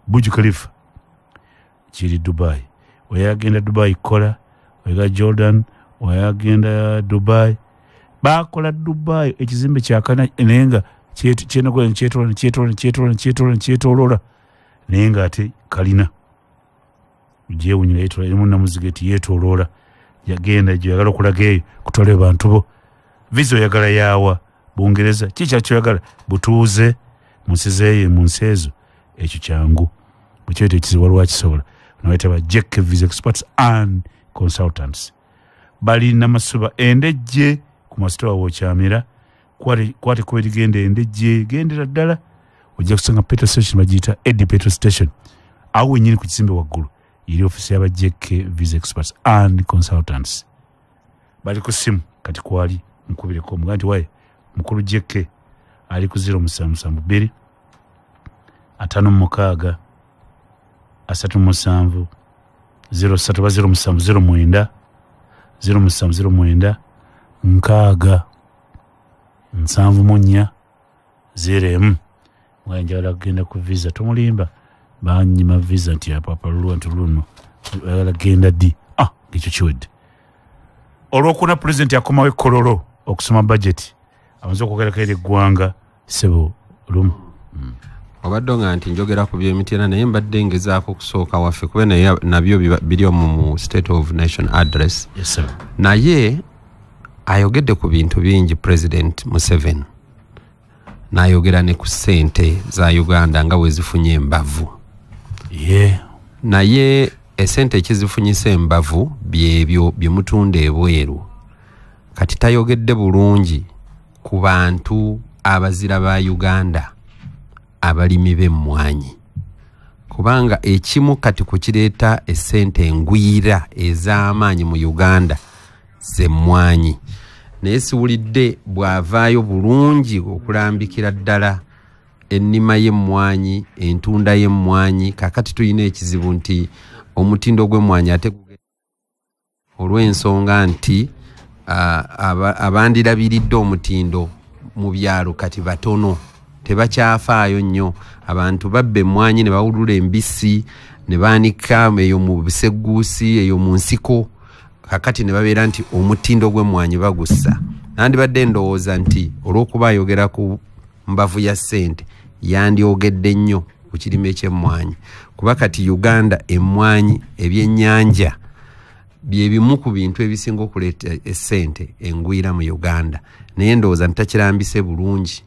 Burj Khalifa kiri Dubai. Oyagenda Dubai kola, oyagenda Jordan, oyagenda Dubai. Bakola Dubai ekizimbe kyakana naye nga kyenakola kyetoola kyetoola kyetoola kyetoola kyetoolola naye nga ate kalina gyewunyira yetoola erimu namuzigeti yeetooloola yagenda gyoyagala okulaga eyo kutwala bantu bo. Visa oyagala yaawa Bungereza, kiki kyoyagala butuuze mu nsi zeeyo mu nsi ezo, ekyo kyangu bwekyoyita ekizibu waliwo akisobola. Nabayita ba JK Visa Experts and Consultants. Bali Namasuba Endejje ku masitowa w'okyamira, kwate kuba erigenda Endejje gendera ddala ojja kusanga petrol station bagiyita Eddy petrol station, awo wennyini ku kizimbe waggulu eri ofisi y'aba JK Visa Experts and Consultants. Bali ku ssimu kati kwali nkubireko omugambe nti waye mukulu JK ali ku 0772 56 37 03 07 09 07 09 6 74 0 mwe njagala kugenda ku visa tomulimba banyima visa nti apapalulwa nti luno oyagala genda ddi ekyo kiwedde. Olwokuna pulezidenti akomawo e Kololo okusoma budget amaze okwogerako eri eggwanga ssebo lumu. Obadde nga nti njogera ku by'emityana naye mbadde ngezaako okusooka waffe kuba naye nabyo biri omwo mu State of Nation Address. Yes, sir. Naye ayogedde ku bintu bingi President Museveni, n'ayogera ne ku ssente za Uganda nga bwe zifunye embavu. Naye essente ekizifunyisa embavu byebyo bye mutunda ebweru. Kati tayogedde bulungi ku bantu abazira ba Uganda abalimi b'emmwanyi, kubanga ekimu kati kukireeta essente engwira ez'amaanyi mu Uganda z'emmwanyi. Naye siwulidde bw'avaayo bulungi okulambikira ddala ennima y'emmwanyi, entunda y'emmwanyi. Kaakati tulina ekizibu nti omutindo gw'emmwanyi ate olw'ensonga nti abandirabiridde omutindo mu byalo kati batono, tebakyafaayo nnyo. Abantu babba emmwanyi ne bawulula embisi ne baanika eyo mu busegguusi eyo mu nsiko, kakati ne babeera nti omutindo gw'emmwanyi bagussa. Nandibadde ndowooza nti olw'okuba ayogera ku mbavu ya ssente yandyogedde nnyo ku kirime ky'emmwanyi, kuba kati Uganda emmwanyi, ebyennyanja bye bimu ku bintu ebisinga okuleeta essente engwira mu Uganda. Naye ndowooza nti takirambise bulungi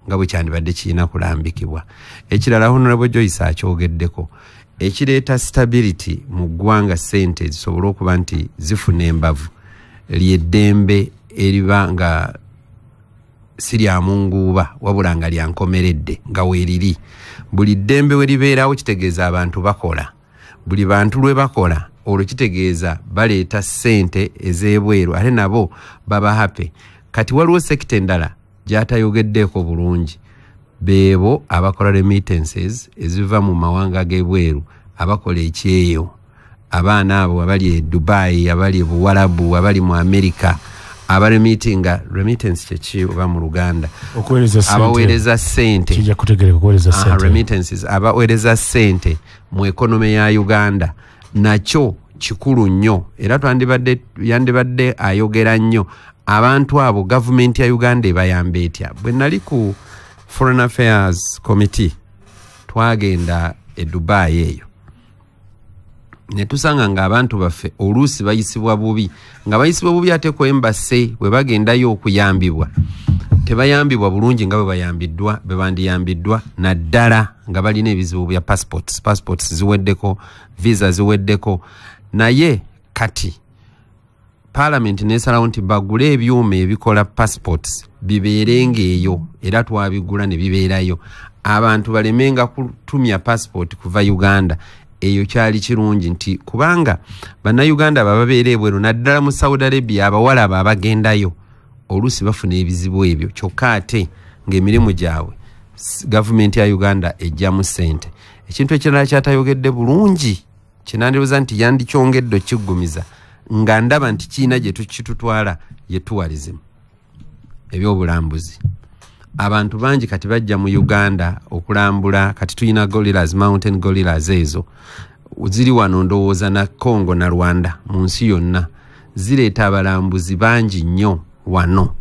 nga bwe kyandibadde kirina kulambikibwa. Ekirala Honorable Joyce akyogeddeko, ekireeta stability mu ggwanga ssente zisobole okuba nti zifuna embavu ly'eddembe eriba nga si lya munguuba wabula nga lya nkomeredde nga weeriri. Buli ddembe we libeerawo kitegeeza abantu bakola, buli bantu lwe bakola olwo kitegeeza baleeta ssente ez'ebweru ate nabo baba happy. Kati waliwo sekita endala gy'atayogeddeeko bulungi, beebo abakola remittances eziva mu mawanga g'ebweru, abakola ekyeyo, abaana abo abali e Dubai, abali e Buwarabu, abali mu America, abaremitinga. Remittance kyeki oba mu Luganda? Abaweereza ssente, kijja kutegereka okuweereza ssente. Remittances, abaweereza ssente mu economy ya Uganda, nakyo kikulu nnyo era yandibadde ayogera nnyo. Abantu abo gavumenti ya Uganda ebayamba etya? Bwe nali ku Foreign Affairs Committee twagenda e Dubai eyo ne tusanga ng'abantu baffe oluusi bayisibwa bubi, nga bayisibwa bubi ate ku embassy bwe bagendayo okuyambibwa tebayambibwa bulungi nga bwe bayambiddwa bwe bandiyambiddwa, naddala nga balina ebizibu bya passports. Passports ziweddeko, visa ziweddeko. Naye kati Parliament nesalawo nti bagule ebyuma ebikola passports bibeerenga eyo, era twabigula ne bibeerayo, abantu balemenga kutumya passport kuva Uganda. Eyo kyali kirungi nti kubanga bannayuganda bababeera ebweru naddala mu Saudi Arabia, abawala abo abagendayo oluusi bafuna ebizibu ebyo, kyokka ate ng'emirimu gyabwe gavumenti ya Uganda ejjamu ssente. Ekintu ekirala kyatayogedde bulungi kyenandirowooza nti yandikyongedde okiggumiza nga ndaba nti kiina gye tukitutwala ye tourism, ebyobulambuzi. Abantu bangi kati bajja mu Uganda okulambula. Kati tulina gorillas, mountain gorillas ezo ziri wano ndowooza na Congo na Rwanda, mu nsi yonna zireeta abalambuzi bangi nnyo wano.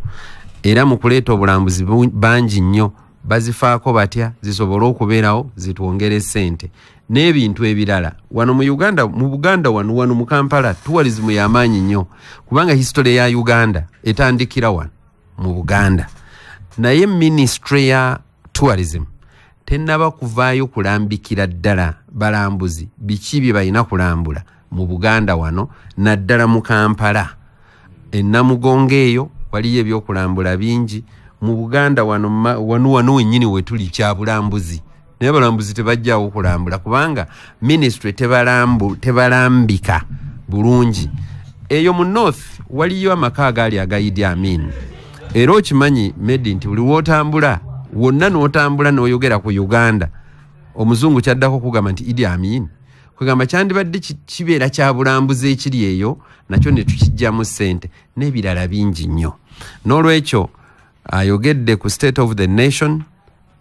Era mu kuleeta obulambuzi bangi nnyo bazifaako batya zisobole okubeerawo zitwongere ssente n'ebintu ebirala. Wano mu Uganda, mu Buganda wano, wano mu Kampala tourism y'amaanyi nnyo, kubanga history ya Uganda etandikira wano mu Buganda. Naye ministry ya tourism tennaba kuvaayo kulambikira ddala balambuzi biki bye balina kulambula mu Buganda wano, naddala mu Kampala. Enamugongo eyo waliyo ebyokulambula bingi. Mu Buganda wano wano wano wennyini wetuli kyabulambuzi, naye abalambuzi tebajjawo kulambula kubanga ministry tebalambika bulungi. Eyo mu north waliyo amaka agaali aga Idi Amin. Era okimanyi Medi nti buli w'otambula wonna n'otambula n'oyogera ku Uganda, omuzungu kyaddako kugamba nti Idi Amin. Kugamba kyandibadde kibeera kya bulambuzi ekiri eyo, nakyo ne tukijjamu ssente n'ebirala bingi nnyo. N'olwekyo ayogedde ku state of the nation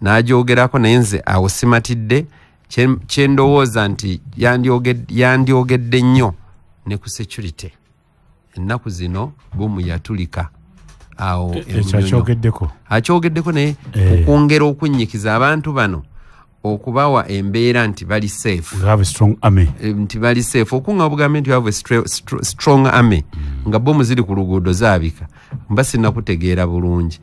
n'agyogerako, naye nze awo simatidde. Kye ndowooza nti yandyogedde nnyo ne ku security. Ennaku zino bomu yatulika awo ekyo akyogeddeko, akyogeddeko naye okwongera okunnyikiza abantu bano okubawa embeera nti bali safe. We have a strong army. Nti bali safe. Okunga obugambe nti we have a strong army, nga bomu ziri ku luguudo zaabika, mba sinnakutegeera bulungi.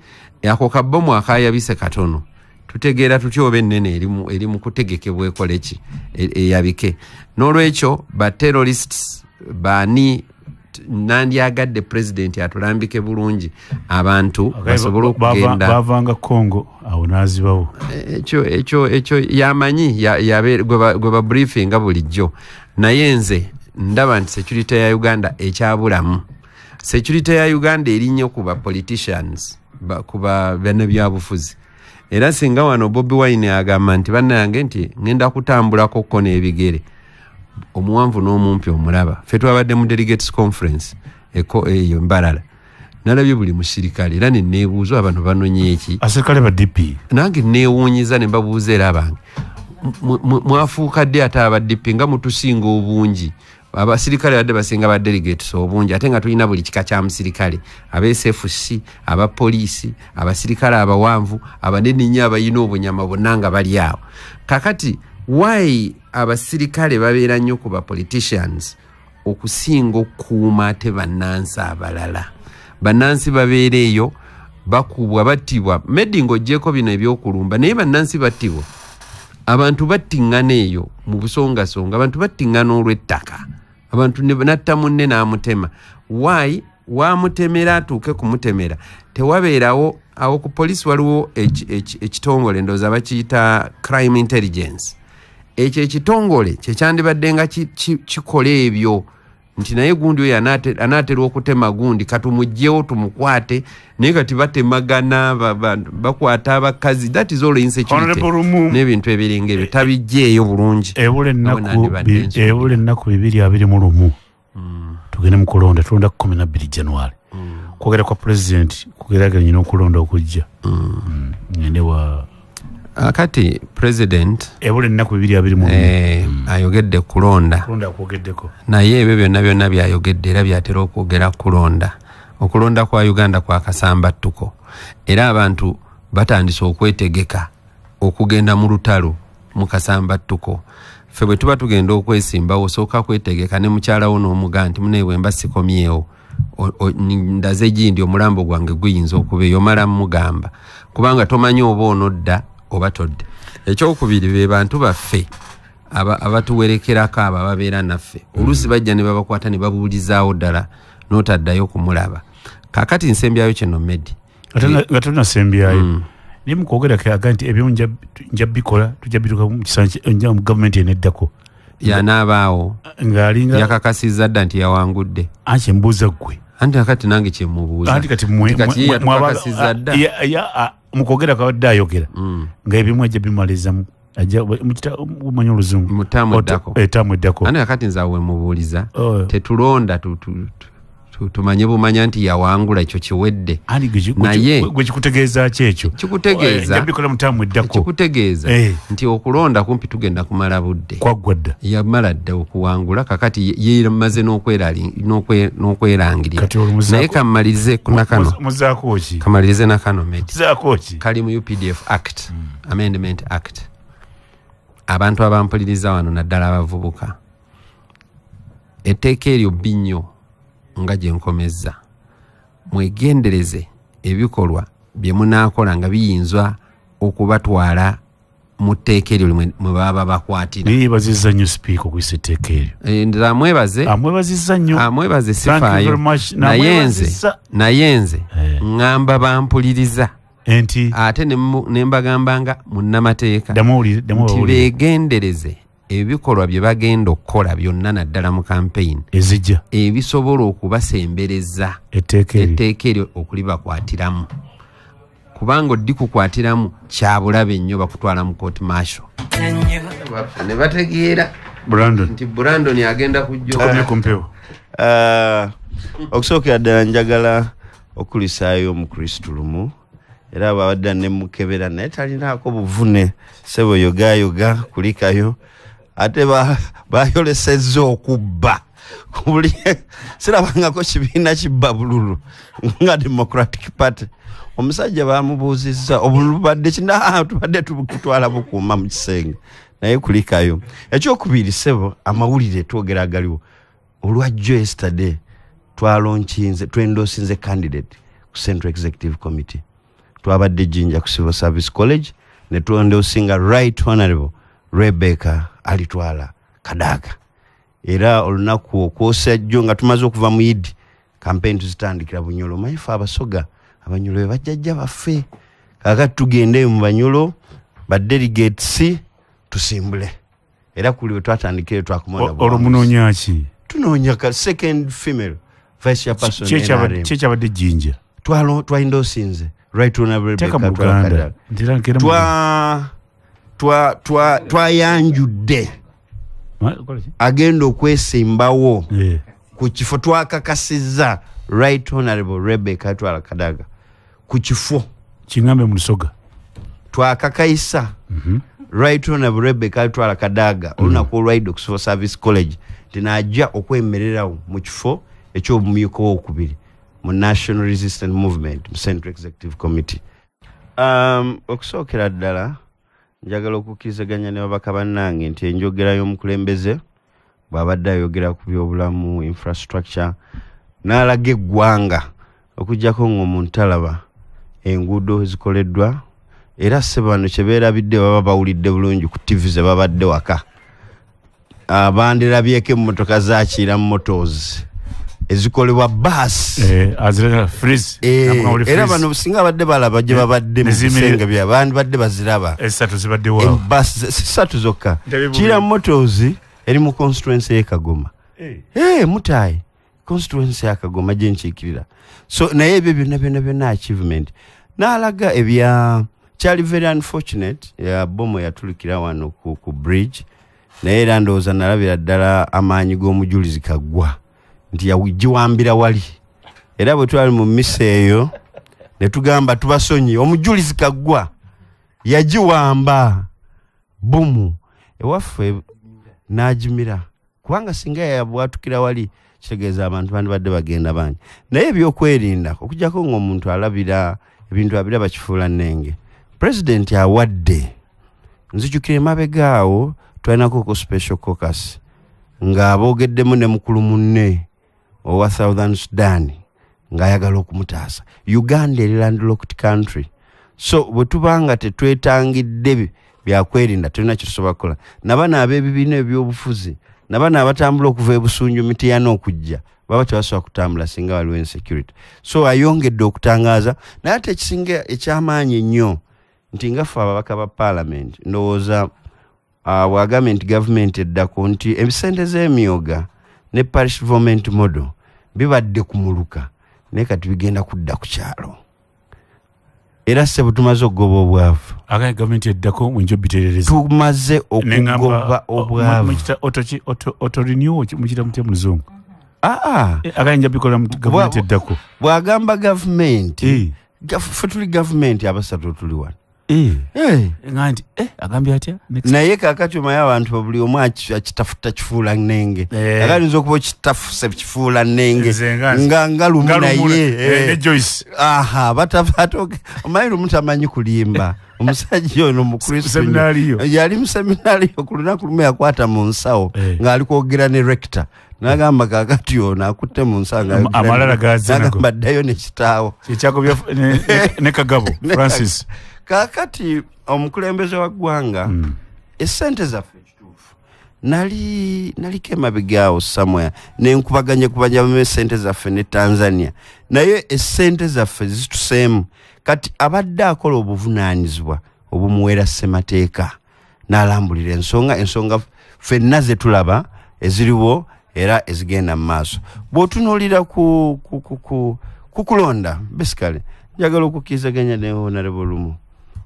Ako kabomu akayabise katono, tutegeera tutya oba ennene eri mu kutegekebwa ekole ki eyabike. N'olwekyo ba terrorists baani, nandyagadde president atulambike bulungi abantu basobole okugenda. Bavanga Congo awo n'azibawo. Ekyo yamanyi gwe ba briefinga bulijjo. Naye nze ndaba nti security ya Uganda ekyabulamu. Security ya Uganda eri nnyo ku ba politicians, ku ba bannabyabufuzi. Era singa wano Bobi Wine agamba nti bannange nti ngenda kutambulako ko n'ebigere, omuwanvu n'omumpi omulaba. Ffe twabadde mu delegates conference eyo Mbarara, nalabye buli musirikale era ne neebuuza abantu banonye eki. Aserikale ba DP. Nange neewuunyiza ne mbabuuza era abange, mwafuuka ddi ate aba DP nga mutusinga obungi? Abasirikale badde basinga ba delegates obungi, ate nga tulina buli kika kya musirikale, aba SFC, aba poliisi, abasirikale abawanvu, abanene nnyo abalina obunyama bonna nga bali awo. Kakati why abasirikale babeera nnyo ku ba politicians okusinga okukuuma ate bannansi abalala? Bannansi babeera eyo bakubwa, battibwa. Medi ng'oggyeko bino ebyokulumba, naye bannansi battibwa. Abantu battiŋŋana eyo mu busongasonga, abantu battiŋŋana olw'ettaka, abantu natta munne n'amutema. Why wamutemera atuuke kumutemera? Tewabeerawo awo ku poliisi waliwo ekitongole ndowooza bakiyita crime intelligence. Ekyo ekitongole kyekyandibadde nga kikola ebyo nti naye gundi oyo anaatera okutema gundi, katumuggyewo tumukwate. Naye kati batemagana, bakwata abakazi, that is all insecurity n'ebintu ebiringa ebyo tabijjeeyo bulungi. Ebula ennaku 221 tugende mu kulonda, tulonda 12 January. Kwogera kwa president kugeraganya n'okulonda okujja. Ngende wa kati president ebula ennaku 221 ayogedde kulonda. Kulonda akwogeddeko. Naye ebyo byonna byonna byayogedde era byatera okwogera kulonda. Okulonda kwa Uganda kwa kasambattuko. Era abantu batandise okwetegeka okugenda mu lutalo mu kasambattuko. Ffe bwe tuba tugenda okwesimbawo osooka kwetegeka ne mukyala wo n'omugaa nti munne bwe mba sikomyewo ndaze gindi omulambo gwange guyinza okuba eyo, omala mugamba kubanga tomanyi oba onodda oba todde. Ekyokubiri be bantu baffe abatuwerekerako abo ababeera naffe, oluusi bajja ne babakwata ne babuulizaawo ddala n'otaddayo kumulaba. Kaakati nsembyayo kino Medi. Nga tonasembyayo, naye mu kwogerako aga nti ebyo nja bikola, tujja bituuka mu kisanja mu gavumenti eneddako. Yanaabaawo ng'alinga yakakasizza dda nti yawangudde. Anti kyembuuza ggwe. Anti kakati nange kyemubuuza. Anti kati mmwe yatukakasizza dda. Mu kwogerako abadde ayogera nga ebimu ajja bimaliza ajja mumanya oluzungu. Mu ttaamu eddako. Ttaamu eddako. Anti kakati nze awo we mubuuliza, tetulonda Tumanye bumanya nti yawangula ekyo kiwedde. Naye gwe kikutegeeza ki ekyo? Kikutegeeza kikutegeeza nti okulonda kumpi tugenda kumala budde. Kwaggwa dda. Yamala dda okuwangula, kakati yemaze n'okwerangirira. Naye kamalirize nakano. Muzaako ki? Kamalirize nakano mate. Muzaako ki? Kali mu UPDF Act, Amendment Act. Abantu abampuliriza wano naddala abavubuka. Etteeka eryo bbi nnyo nga gye nkomezza. Mwegendereze ebikolwa bye munaakola nga biyinza okubatwala mu tteeka eryo mwe baba bakwatira. Yeebazizza nnyo sipiika okuyisa etteeka eryo. Ndala amwebaze. Amwebazizza nnyo. Amwebaze sifaayo. Naye nze ŋŋamba bampuliriza. Enti. Ate ne mbagamba nga munnamateeka. Nti beegendereze ebikolwa bye bagenda okukola byonna naddala mu campaign ezijja ebisobola okubasembereza etteeka eryo okulibakwatiramu, kubanga odikukwatiramu kyabulabe nnyo, bakutwala mu court martial. Ne bategeera Brandon nti Brandon agenda kujja. Okusookera ddala njagala okulisaayo Omukristu lumu, era abadde ne mukebera naye talinaako buvune, ssebo yogayoga kulikayo. Ate bayolesezza okubba. Sirabangako kibiina kibba bululu nga Democratic Party. Omusajja bamubuuzizza obululu badde ki, tubadde tubutwala bukuuma mu kisenge, naye kulikayo. Ekyokubiri ssebo, amawulire twogera agaliwo. Olwajjo yesterday twalonkinze, twendosinze candidate ku Central Executive Committee. Twabadde Jinja ku Civil Service College ne twendosinga Right Honorable Rebecca Alitwala Kadaga. Era olunaku okwosa jjo nga tumaze okuva mu Idi, campaign tuzitandikira Bunyolo. Mayife Abasoga, Abanyolo bajjajja baffe. Kaakati tugende mu Banyolo, ba delegates tusimbule. Era kuli we twatandikire twakumona. Olwo munoonya ki? Tunoonya ka second female vice chairperson. Ki ekyabadde Jinja? Twaendosinze Right Honorable Rebecca Alitwala Kadaga. Twayanjudde agenda okwesimbawo ku kifo, twakakasizza Right Honorable Rebecca Alitwala Kadaga ku kifo. Kingambe mu Lusoga. Twakakaisa Right Honorable Rebecca Alitwala Kadaga olunaku olwaidde ku Civil Service College nti n'ajja okwemererawo mu kifo eky'obumyuka owokubiri mu National Resistance Movement mu Central Executive Committee. Okusookera ddala njagala okukkirizaganya ne babaka bannange nti enjogera y'omukulembeze bw'abadde ayogera ku byobulamu, infrastructure, n'alaga eggwanga okuggyako ng'omuntu talaba enguudo ezikoleddwa. Era ssebo bano kye beerabidde baba bawulidde bulungi ku TV ze babadde waka. Bandirabyeko emmotoka za Kiira Motors ezikolebwa baasi. Era bano singa badde balaba gye babadde mu bisenge byabwe bandibadde baziraba. Esatu zibadde waawo. Baasi ssatu zokka. Kiira Motors eri mu constituency y'e Kagoma. Mutaayi constituency ya Kagoma gye nkiikirira. So naye ebyo byonna byonna byonna achievement. N'alaga ebya kyali very unfortunate ya bomu yatulikira wano ku bridge, naye era ndowooza nalabira ddala amaanyi g'omujulizi Kaggwa nti yagiwambira wali. Era bwe twali mu mmisa eyo ne tugamba tubasonyi, omujulizi Kaggwa yagiwamba bomu ewaffe n'agimira, kubanga singa yabwatukira wali kitegeeza abantu bandibadde bagenda bangi. Naye ebyokwerinda okuggyako ng'omuntu alabira ebintu abiraba kifuula nnenge. President awadde, nzijukira emabega awo twalinako ku special caucus ng'aboogeddemu ne mukulu munne owa Southern Sudan ng'ayagala okumutaasa. Uganda eri landlocked country, so bwe tuba nga tetwetangidde byakwerinda tulina kye tusobola kukola. Nabano ab'ebibiina ebyobufuzi, nabano abatambula okuva e Busunju Mityana okujja baba tebasobola kutambula singa waliwo insecurity. So ayongedde okutangaaza. Naye ate ekisinga ekyamaanyi ennyo nti nga ffe ababaka ba parliament, ndowooza bw'agambye nti gavumenti eddako nti ebisente z'emyoga ne parish development model bibadde ku muluka, naye kati bigenda kudda ku kyalo. Era ssebo tumaze okugoba obwavu. Agambye gavumenti eddako mwenjo biterereza. Tumaze okugoba obwavu. Mukita auto renew mukita mutya mu Luzungu? Agayinja bikola mu gavumenti eddako. Bw'agamba gavumenti, ffe tuli gavumenti abasatu tuli wano. Nga nti agambye atya? Naye kaakati omanyi abantu buli omu akitafuta kifuula nnenge. Akayinza okuba okitafuse kifuula nnenge nga Lumu naye ne Joyce. Aha, omanyi Lumu tamanyi kulimba. Omusajja ono Mukristo yali mu seminaariyo ku lunaku lumu yakwata mu nsawo ng'ali kwogera ne rector. N'agamba kaakati ono akutte mu nsawo amalala gaazze nako. N'agamba ddayo ne kitaawo. Kyekyago ne Kagabo Francis. Kaakati omukulembeze wa ggwanga essente zaffe ekituufu naliko emabega awo somewhere nenkubaganya kubanyamu essente zaffe ne Tanzania, naye essente zaffe zituseemu. Kati abadde akola obuvunaanyizibwa obumuweera ssemateeka n'alambulira ensonga ffenna ze tulaba eziriwo era ezigenda mu maaso. Bw'otunuulira ku kulonda basically njagala okukkirizaganya ne Honorable Lumu.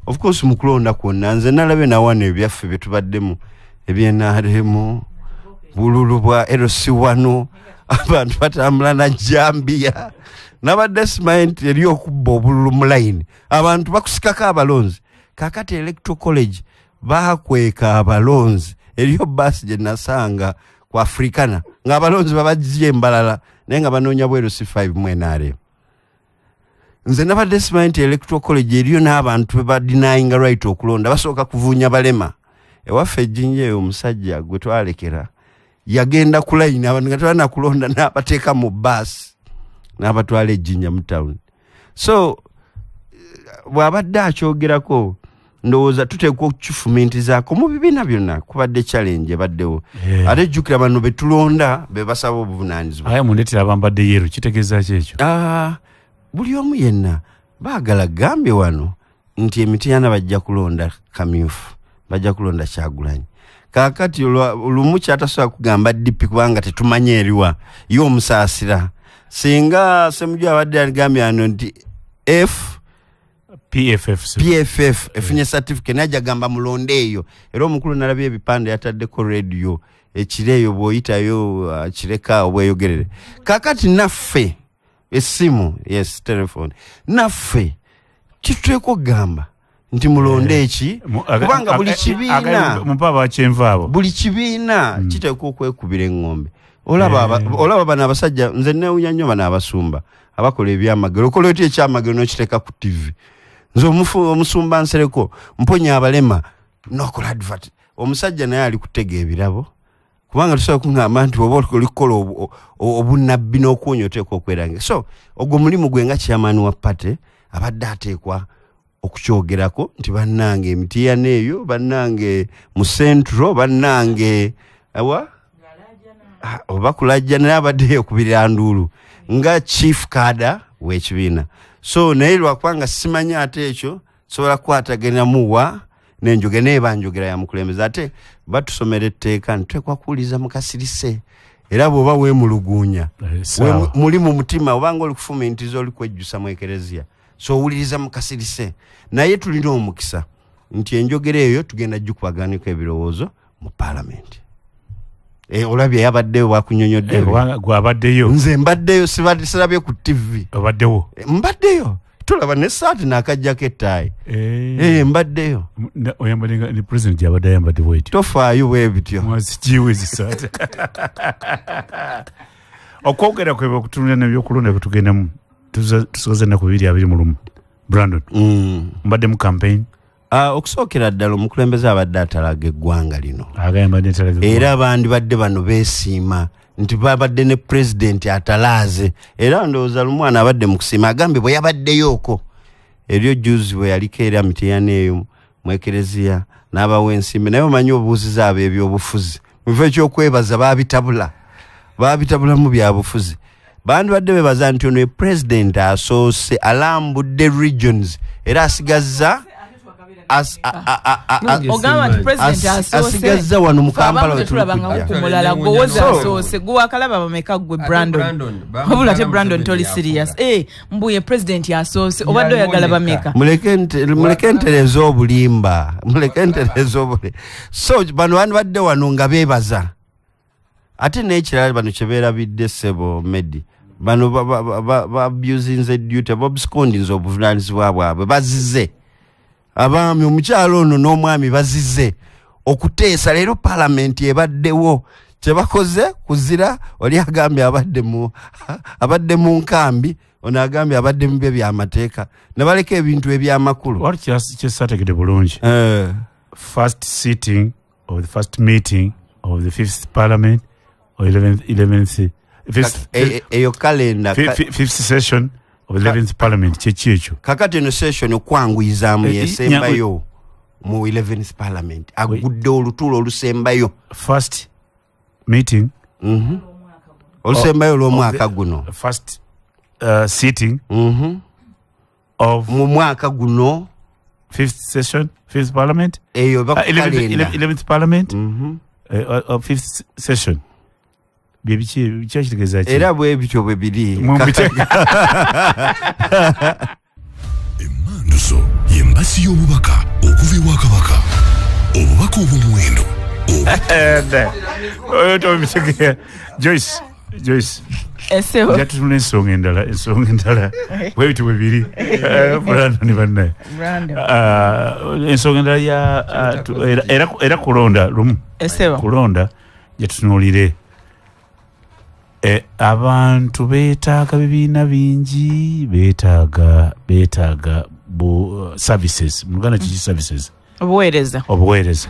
Of course mu kulonda kwonna nze nalabye nawano ebyaffe bye tubaddemu ebyenaremu bululu bwa LC1 abantu batambula na jambiya. Nabadde simanyi nti eri okubba obululu mu layini, abantu bakusikako abalonzi. Kaakati Electoral College baakweka abalonzi. Eriyo baasi gye nasanga ku Africana ng'abalonzi babajje embalala naye nga banoonya bweru C5 mu NRM. Nze nabadde simanyi nti Electoral College eriyo n'abantu be badenyinga right okulonda, basooka kuvuunya balema. Ewaffe ejjinja eyo omusajja gwe twalekera yagenda ku layini abantu nga tebalina kulonda n'abateeka mu baasi n'abatwala ejjinja mu town. So bw'abadde akyogerako ndowooza tuteekwa okukifumintizaako mu bibiina byonna, kubadde challenge ebaddewo. Ate jjukira bano be tulonda be basaba obuvunaanyizibwa. Aye mundeetera abambadde yero kitegeeza ki ekyo? Buli omu yenna baagala gambye wano nti Emityana bajja kulonda Kamyufu, bajja kulonda Kyagulanyi. Kaakati Lumu kyatasobola kugamba DP kubanga tetumanyi eriwa ye omusaasira. Singa Ssemujju abadde agambye ano nti PFF efunye certificate najja gamba mulonde eyo. Era omukulu nalabye ebipande yataddeko radio ekiro eyo bw'oyitayo kireka obweyogerere. Kaakati naffe essimu, yes, telephone, naffe kituteekwa okugamba nti mulonde eki, kubanga buli kibiina buli kibiina kiteekwa okwekubira eŋŋombe. Olaba bano abasajja, nze neewuunya nnyo bano abasumba abakola ebyamagero. Okola otya ekyamagero n'okiteeka ku TV? Nze omusumba Nsereko mponya abalema n'okola advert. Omusajja naye ali kutega ebirabo, kubanga tusobola kugamba nti oba oli kukola obunnabbi n'okuwonya oteekwa okweranga. So ogwo mulimu gwe nga chairman wa party abadde ateekwa okukyogerako nti bannange Emityana eyo, bannange mu Central, bannange awa oba kulajja, naye abadde ekubirira nduulu nga chief kada w'ekibiina. So naye lwakubanga simanyi ate ekyo sobola kukwatagana muwa nenjogera naye banjogera ya mukulembeze. Ate batusomera etteeka nti tuteekwa kuwuliriza mu kasirise, era bw'oba weemuluguunya muli mu mutima obanga oli kufumintiza oli kwejjusa mu ekereziya, so owuliriza mu kasirise. Naye tulina omukisa nti enjogera eyo tugenda gikubaganiko ebirowoozo mu paalamenti. Olabye yabaddeyo bwakunyonyodde gwabaddeyo. Nze mbaddeyo, sirabye ku TV. Obaddewo? Mbaddeyo, tulaba n'essaati n'akajjako ettaayi. Mbaddeyo. Oyambadde nga ne president gy'abadde ayambadde bw'etyo. Tofaayo bwe bityo. Mwazigiwe ezisaati. Okwogera kwe okutunulira n'ebyokulonda bwe tugendamu, tusigaza ennaku 2021. Brandon, mbadde mu campaign. Okusookera ddala omukulembeze abadde atalaga eggwanga lino. Era bandibadde bano beesiima nti babadde ne pulezidenti atalaaze. Era ndowooza Lumwana abadde mu kusiima agambye bwe yabaddeyooko eryo juzi bwe yaliko era Mityana eyo mu ekereziya n'abawa ensimbi. Naye omanyi obuuziza abo ebyobufuzi mu kifo eky'okwebaza baabitabulamu byabufuzi. Bandibadde beebaza nti ono ye pulezidenti asoose alambudde regions era asigazza asigazza wano mu Kampala wetulabanga gwowoza asoose gwe wakalaba bameka gwe Brandon wabula te Brandon toli serious mbuye president asoose obadde oyagala bameka muleke ntereza obulimba muleke ntereza obule. So bano bandibadde wano nga beebaza Ate n'ekirala bano kye beerabidde, ssebo Medi, bano babusinze duty, babuscondinze obuvunaanyizibwa bwabwe. Bazize abaami, omukyalo ono n'omwami bazize okuteesa. Leero palamenti ebaddewo, kyebakoze kuzira. Oli agambye abadde mu nkambi, ono agambye abadde mu bye byamateeka, ne baleka ebintu ebyamakulu. Wali kyesategedde bulungi. First sitting of the first meeting of the fifth parliament or 11th Eyo kalenda. Fifth session of 11th parliament, kyeki ekyo? Kakati eno session okwanguyizaamu yesembayo mu 11th parliament, agudde olutuulo olusembayo. First meeting. Olusembayo olw'omwaka guno. First sitting of mu mwaka guno. Fifth session, fifth parliament. Eyo bakukalenda. 11th parliament, fifth session. Byebiki kyakitegeeza ki? Era bwe bityo bwe biri. Emmanduso y'embasi y'obubaka okuva ewa Kabaka, obubaka obw'omuwendo. Oyo tobitegeera. Joyce, Joyce. Esebo. Jatunula ensonga endala, ensonga endala. Bwe bityo bwe biri. Brandon bannaye. Brandon. Ensonga endala ya era kulonda lumu. Esebo. Kulonda jatunuulire. Abantu beetaaga bibiina bingi, beetaaga bu services. Mu Luganda kiki services? Obuweereza. Obuweereza.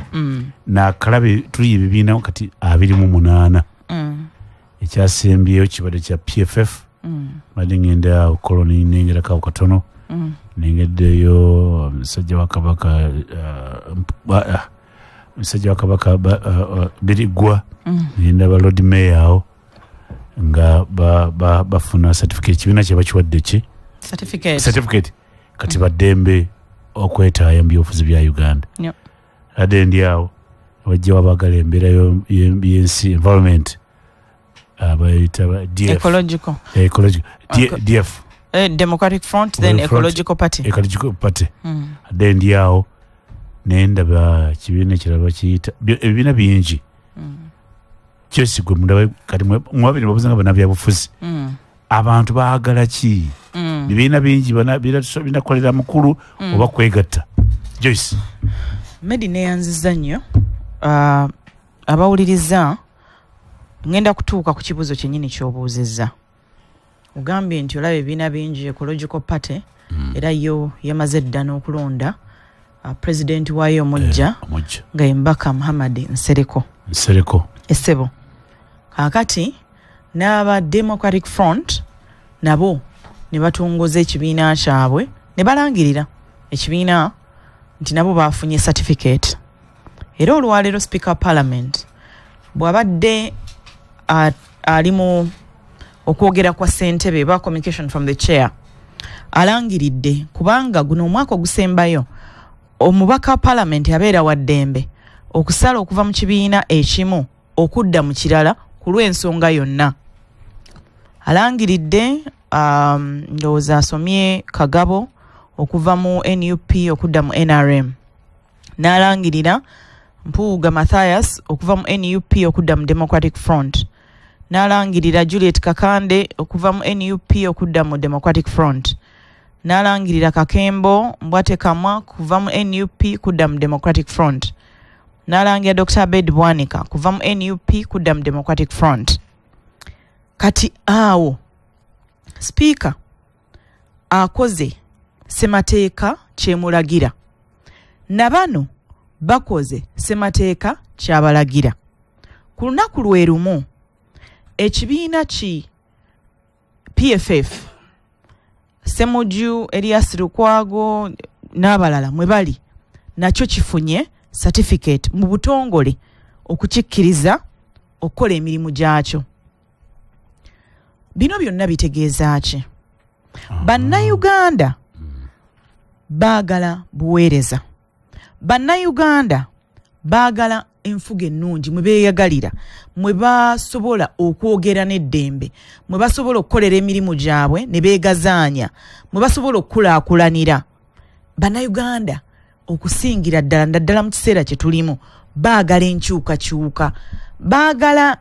Nakalabe tuli ebibiina kati 28. Ekyasembyeyo kibadde kya PFF. Mbadde ngenda koloni nengerako katono. Nengeddeyo omusajja wa Kabaka, omusajja wa Kabaka Birigwa. Ngenda Lord Mayor awo nga bafuna certificate, ekibiina kye bakiwadde ki? Certificate. Certificate. Kati baddembe okwetaaya mu byobufuzi bya Uganda. Adde ndi awo wajja wabagala embeera y'ensi, environment, abayita DF. Ecological. Ecological. DF. Democratic Front, then Ecological Party. Ecological Party. Adde ndi awo nendaba kibiina ekirala bakiyita, ebibiina bingi. Kyesigwe mundaba kati mwabiri babuze nga bannabyabufuzi. Abantu baagala ki? Bibiina bingi binakolera mukulu oba kwegatta. Joyce. Medi neyanziza nnyo. Abawuliriza, ngenda kutuuka ku kibuuzo kyennyini ky'obuuzizza. Ogambye nti olaba ebibiina bingi, Ecological Party era yo yamaze dda n'okulonda president waayo omujja nga ye Mbaka Muhammad Nsereko. Nsereko. Esebo. Kaakati n'aba Democratic Front nabo ne batongoza ekibiina kyabwe ne balangirira ekibiina nti nabo bafunye certificate. Era olwaleero Speaker Parliament bw'abadde ali mu okwogera kwa ssentebe ba communication from the chair, alangiridde kubanga guno omwaka ogusembayo omubaka wa parliament abeera wa ddembe okusala okuva mu kibiina ekimu okudda mu kirala ku lw'ensonga yonna. Alangiridde ndowooza asomye Kagabo okuva mu NUP okudda mu NRM, n'alangirira Mpuuga Mathias okuva mu NUP okudda mu Democratic Front, n'alangirira Juliet Kakande okuva mu NUP okudda mu Democratic Front, n'alangirira Kakembo Mbwatekamwa kuva mu NUP kudda mu Democratic Front, n'alangira Dr. Abed Bwanika kuva mu NUP kudda mu Democratic Front. Kati awo Speaker akoze ssemateeka kyemulagira, na bano bakoze ssemateeka kyabalagira. Ku lunaku lwe lumu ekibiina ki PFF, Ssemuju Elias Lukwago n'abalala mwe bali, nakyo kifunye certificate mu butongole okukikkiriza okukola emirimu gyakyo. Bino byonna bitegeeza ki? Bannayuganda baagala buweereza, Bannayuganda baagala enfuga ennungi mwe beeyagalira, mwe basobola okwogera n'eddembe, mwe basobola okukolera emirimu gyabwe ne beegazaanya, mwe basobola okukulaakulanira. Bannayuganda okusingira ddala naddala mu kiseera kye tulimu baagala enkyukakyuka, baagala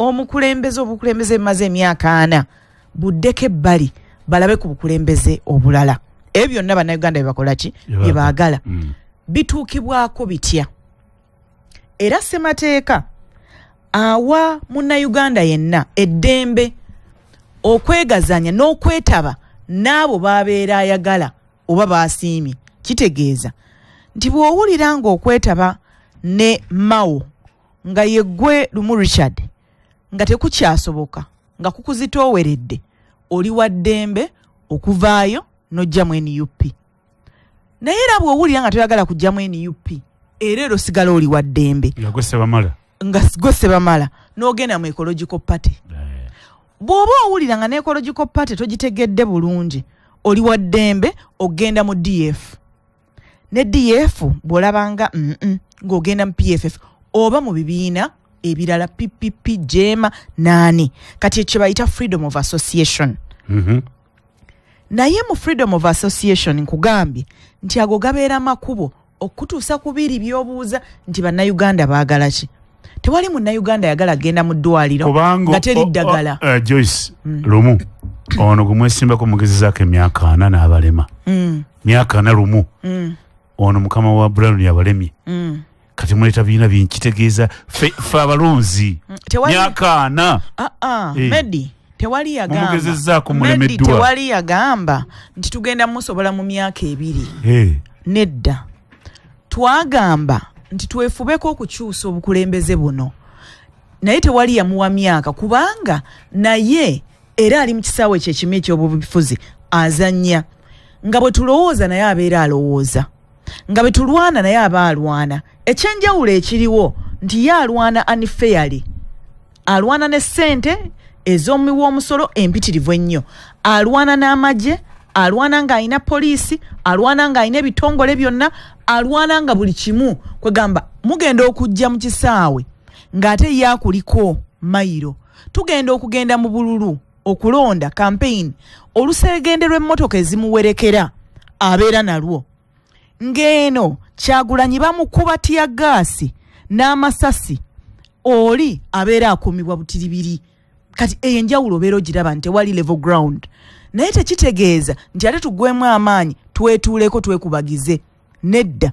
Omukulembeze obukulembeze bimaze emyaka 4 buddeko ebbali balabe ku bukulembeze obulala. Ebyo byonna bannayuganda bye bakola ki? Bye baagala. Bituukibwako bitya? Era ssemateeka awa munnayuganda yenna eddembe okwegazanya n'okwetaba n'abo babeera ayagala oba basiimye. Kitegeeza nti bw'owulira ng'okwetaba ne Mao nga yeggwe Lumu Richard nga tekukyasoboka nga kukuzitooweredde, oli wa ddembe okuvaayo n'ojja mu NUP. Naye era bw'owulira nga toyagala kujja mu NUP, era ero sigala oli wa ddembe nga gwe Ssebamala, nga gwe Ssebamala n'ogenda mu Ecological Party. Bw'oba owulira nga ne Ecological Party togitegedde bulungi, oli wa ddembe ogenda mu DF. Ne DF bw'olabanga ng'ogenda mu PFF oba mu bibiina ebirala PPP, JEMA, naani. Kati ekyo bayita freedom of association. Naye mu freedom of association nkugambye nti ago gabeera makubo okutuusa ku biri by'obuuza nti bannayuganda baagala ki. Tewali munnayuganda ayagala genda mu ddwaliro nga teri ddagala. Joyce, Lumu ono gwe mwesimbako mugezezaako emyaka 4 n'abalema. Myaka 4 Lumu. Ono mukama wa Brown yabalemye. Kati muleeta biina bingi, kitegeeza ffe abalonzi myaka 4. Medi tewali yagamba, mumugezezaako mulemeddwa. Tewali yagamba nti tugenda musobola mu myaka 2. Nedda. Twagamba nti twefubeko okukyusa obukulembeze buno, naye tewali yamuwa myaka, kubanga naye era ali mu kisaawe kye kimu eky'obufuzi azannya. Nga bwe tulowooza naye abeera alowooza, nga bwe tulwana naye aba alwana. Ekyenjawulo ekiriwo nti ye alwana unfairly, alwana ne ssente ez'omuwi w'omusolo empitirivu ennyo, alwana n'amagye, alwana ng'alina poliisi, alwana ng'alina ebitongole byonna, alwana nga buli kimu. Kwegamba mugenda okujja mu kisaawe ng'ate ye akuliko mayiro. Tugenda okugenda mu bululu okulonda campaign, oluseregende lw'emmotoka ezimuwerekera abeera nalwo. Ng'eno Kyagulanyi bamukuba tiyagaasi n'amasasi, oli abeera akuumibwa butiribiri. Kati eyo enjawulo obeera ogiraba nti tewali level ground. Naye tekitegeeza nti ate tuggwemu amaanyi twetuuleko twekubagize. Nedda.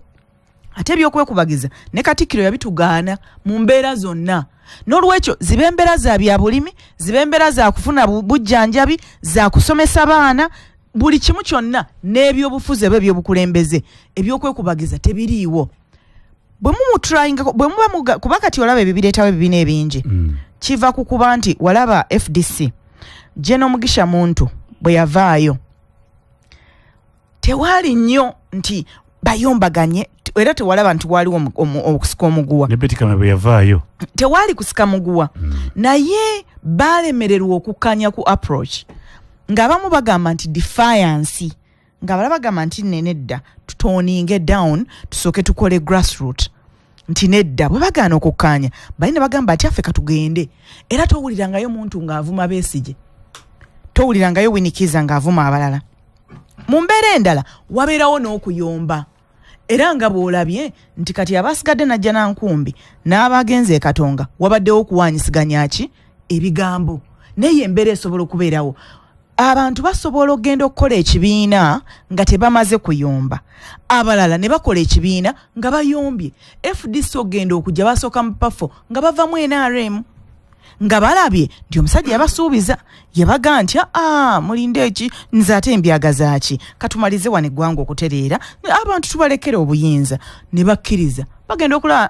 Ate ebyokwekubagiza ne Katikkiro yabitugaana mu mbeera zonna. N'olwekyo zibe embeera za byabulimi, zibe embeera za kufuna bujjanjabi, za kusomesa baana, buli kimu kyonna n'ebyobufuzi oba ebyobukulembeze, ebyokwekubagiza tebiriiwo. Bwe mumutrayingako, bwe muba kuba kati olaba ebibireetawo ebibiina ebingi, kiva ku kuba nti walaba FDC General Mugisha Muntu bwe yavaayo, tewaali nnyo nti bayombaganye, era tewalaba nti waaliwo okusika omuguwa. Ne Betty Kamya bwe yavaayo tewaali kusika muguwa. Naye balemererwa okukkanya ku approach, ng'abamu bagamba nti defiance, ng'abalala bagamba nti nedda tutoninge down tusooke tukole grassroot, nti nedda. Bwe bagaana okukkanya balina bagamba ati affe katugende. Era towulirangayo muntu ng'avuma Besigye, towulirangayo Winikiza ng'avuma abalala. Mu mbeera endala wabeerawo n'okuyomba, era nga bw'olabye nti kati abasigadde Najja Nankumbi n'abagenze e Katonga wabaddewo okuwaanyisiganya ki ebigambo. Naye embeera esobola okubeerawo. Abantu basobola okugenda okukola ekibiina nga tebamaze kuyomba, abalala ne bakola ekibiina nga bayombye. FDC ogenda okujja basooka mu pafo nga bava mu NRM, nga balabye nti omusajja yabasuubiza, yabaga nti mulinde eki, nze ate mbyagaza ki, katumalize wano eggwanga okutereera, abantu tubalekere obuyinza. Ne bakkiriza. Bagenda okulaba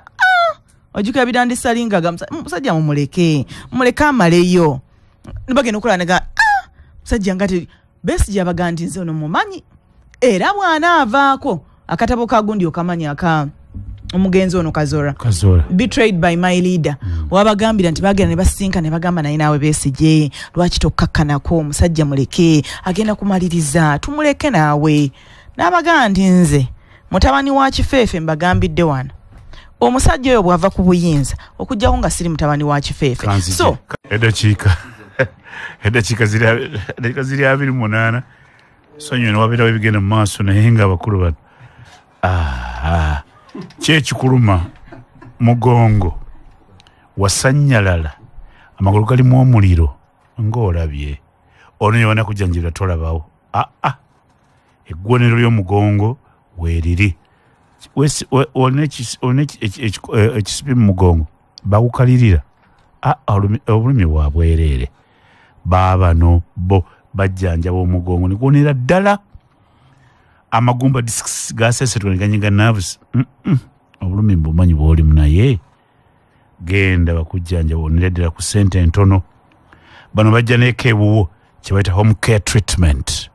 ojjukira birandisalingaga musajja mumuleke, mumuleke amaleyo. Ne bagenda okulaba nega musajja nga Besigye abaga nti nze ono mumanyi, era bw'anaavaako akatabo ka gundi okamanyi aka omugenzi ono Kazora, betrayed by my leader. Wabagambira nti bagenda ne basinka ne bagamba naye naawe Besigye lwaki tokkakkanako, omusajja muleke agenda kumaliriza, tumuleke naawe. N'abagamba nti nze mutabani wa Kifeefe mbagambidde wano, omusajja oyo bw'ava ku buyinza okuggyako nga siri mutabani wa Kifeefe. So eddakiika ziri 28 sonyiwe ne wabeerawo ebigenda mu maaso, naye nga abakulu bano ki ekikuluma mugongo wasannyalala Amagulu galimu omuliro ng'olabye. Ono yona kujjanjabira tolabawo. Eggwaniro ly'omugongo weeriri. Olina ekisipi mu mugongo bakukalirira. Obulumi bwa bwereere. Baabano bo bajjanjaba omugongo ne guwonera ddala. Amagumba discs gasesetwa ne ganyiga nerves. Obulumi mbumanyi bw'olimu naye genda bakujjanjaba wonere ddala ku ssente entono. Bano bajja n'ekewuwo kye bayita home care treatment.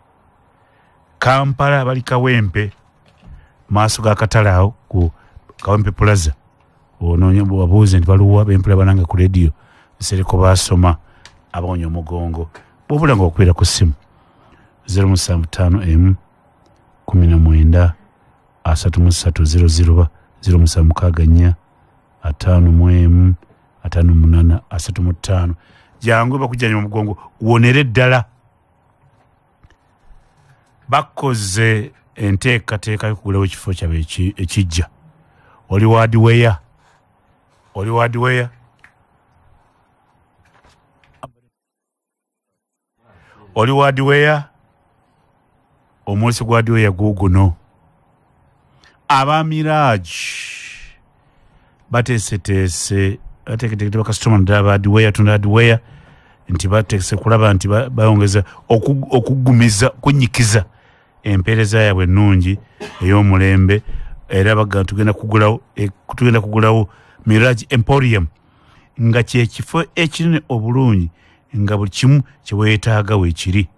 Kampala bali Kawempe, maaso ga katale awo ku Kawempe Plaza. Onoonya babuuze nti baluwa bempula bananga ku rediyo Nsereko baasoma abawonya omugongo. Bw'obula nga okubeera ku ssimu 075 19 33 00 0764 51 58 35. Jangu bakujjanya omugongo wonere ddala. Bakoze enteekateeka y'okugulawo ekifo kyabwe ekijja. Oli wadiweya, oli wadiweya, oli wadiweya. Omwosi gwa hardware guguno. Aba Mirage bateeseteese bateeketeekete bakasitoma naddala ba hardware, tunda hardware nti bateese kulaba nti bayongeza okuggumiza kunyikiza empeereza yaabwe ennungi ey'omulembe. Era bagamba tugenda kugulawo Mirage Emporium nga kye kifo ekinene obulungi nga buli kimu kye weetaaga weekiri.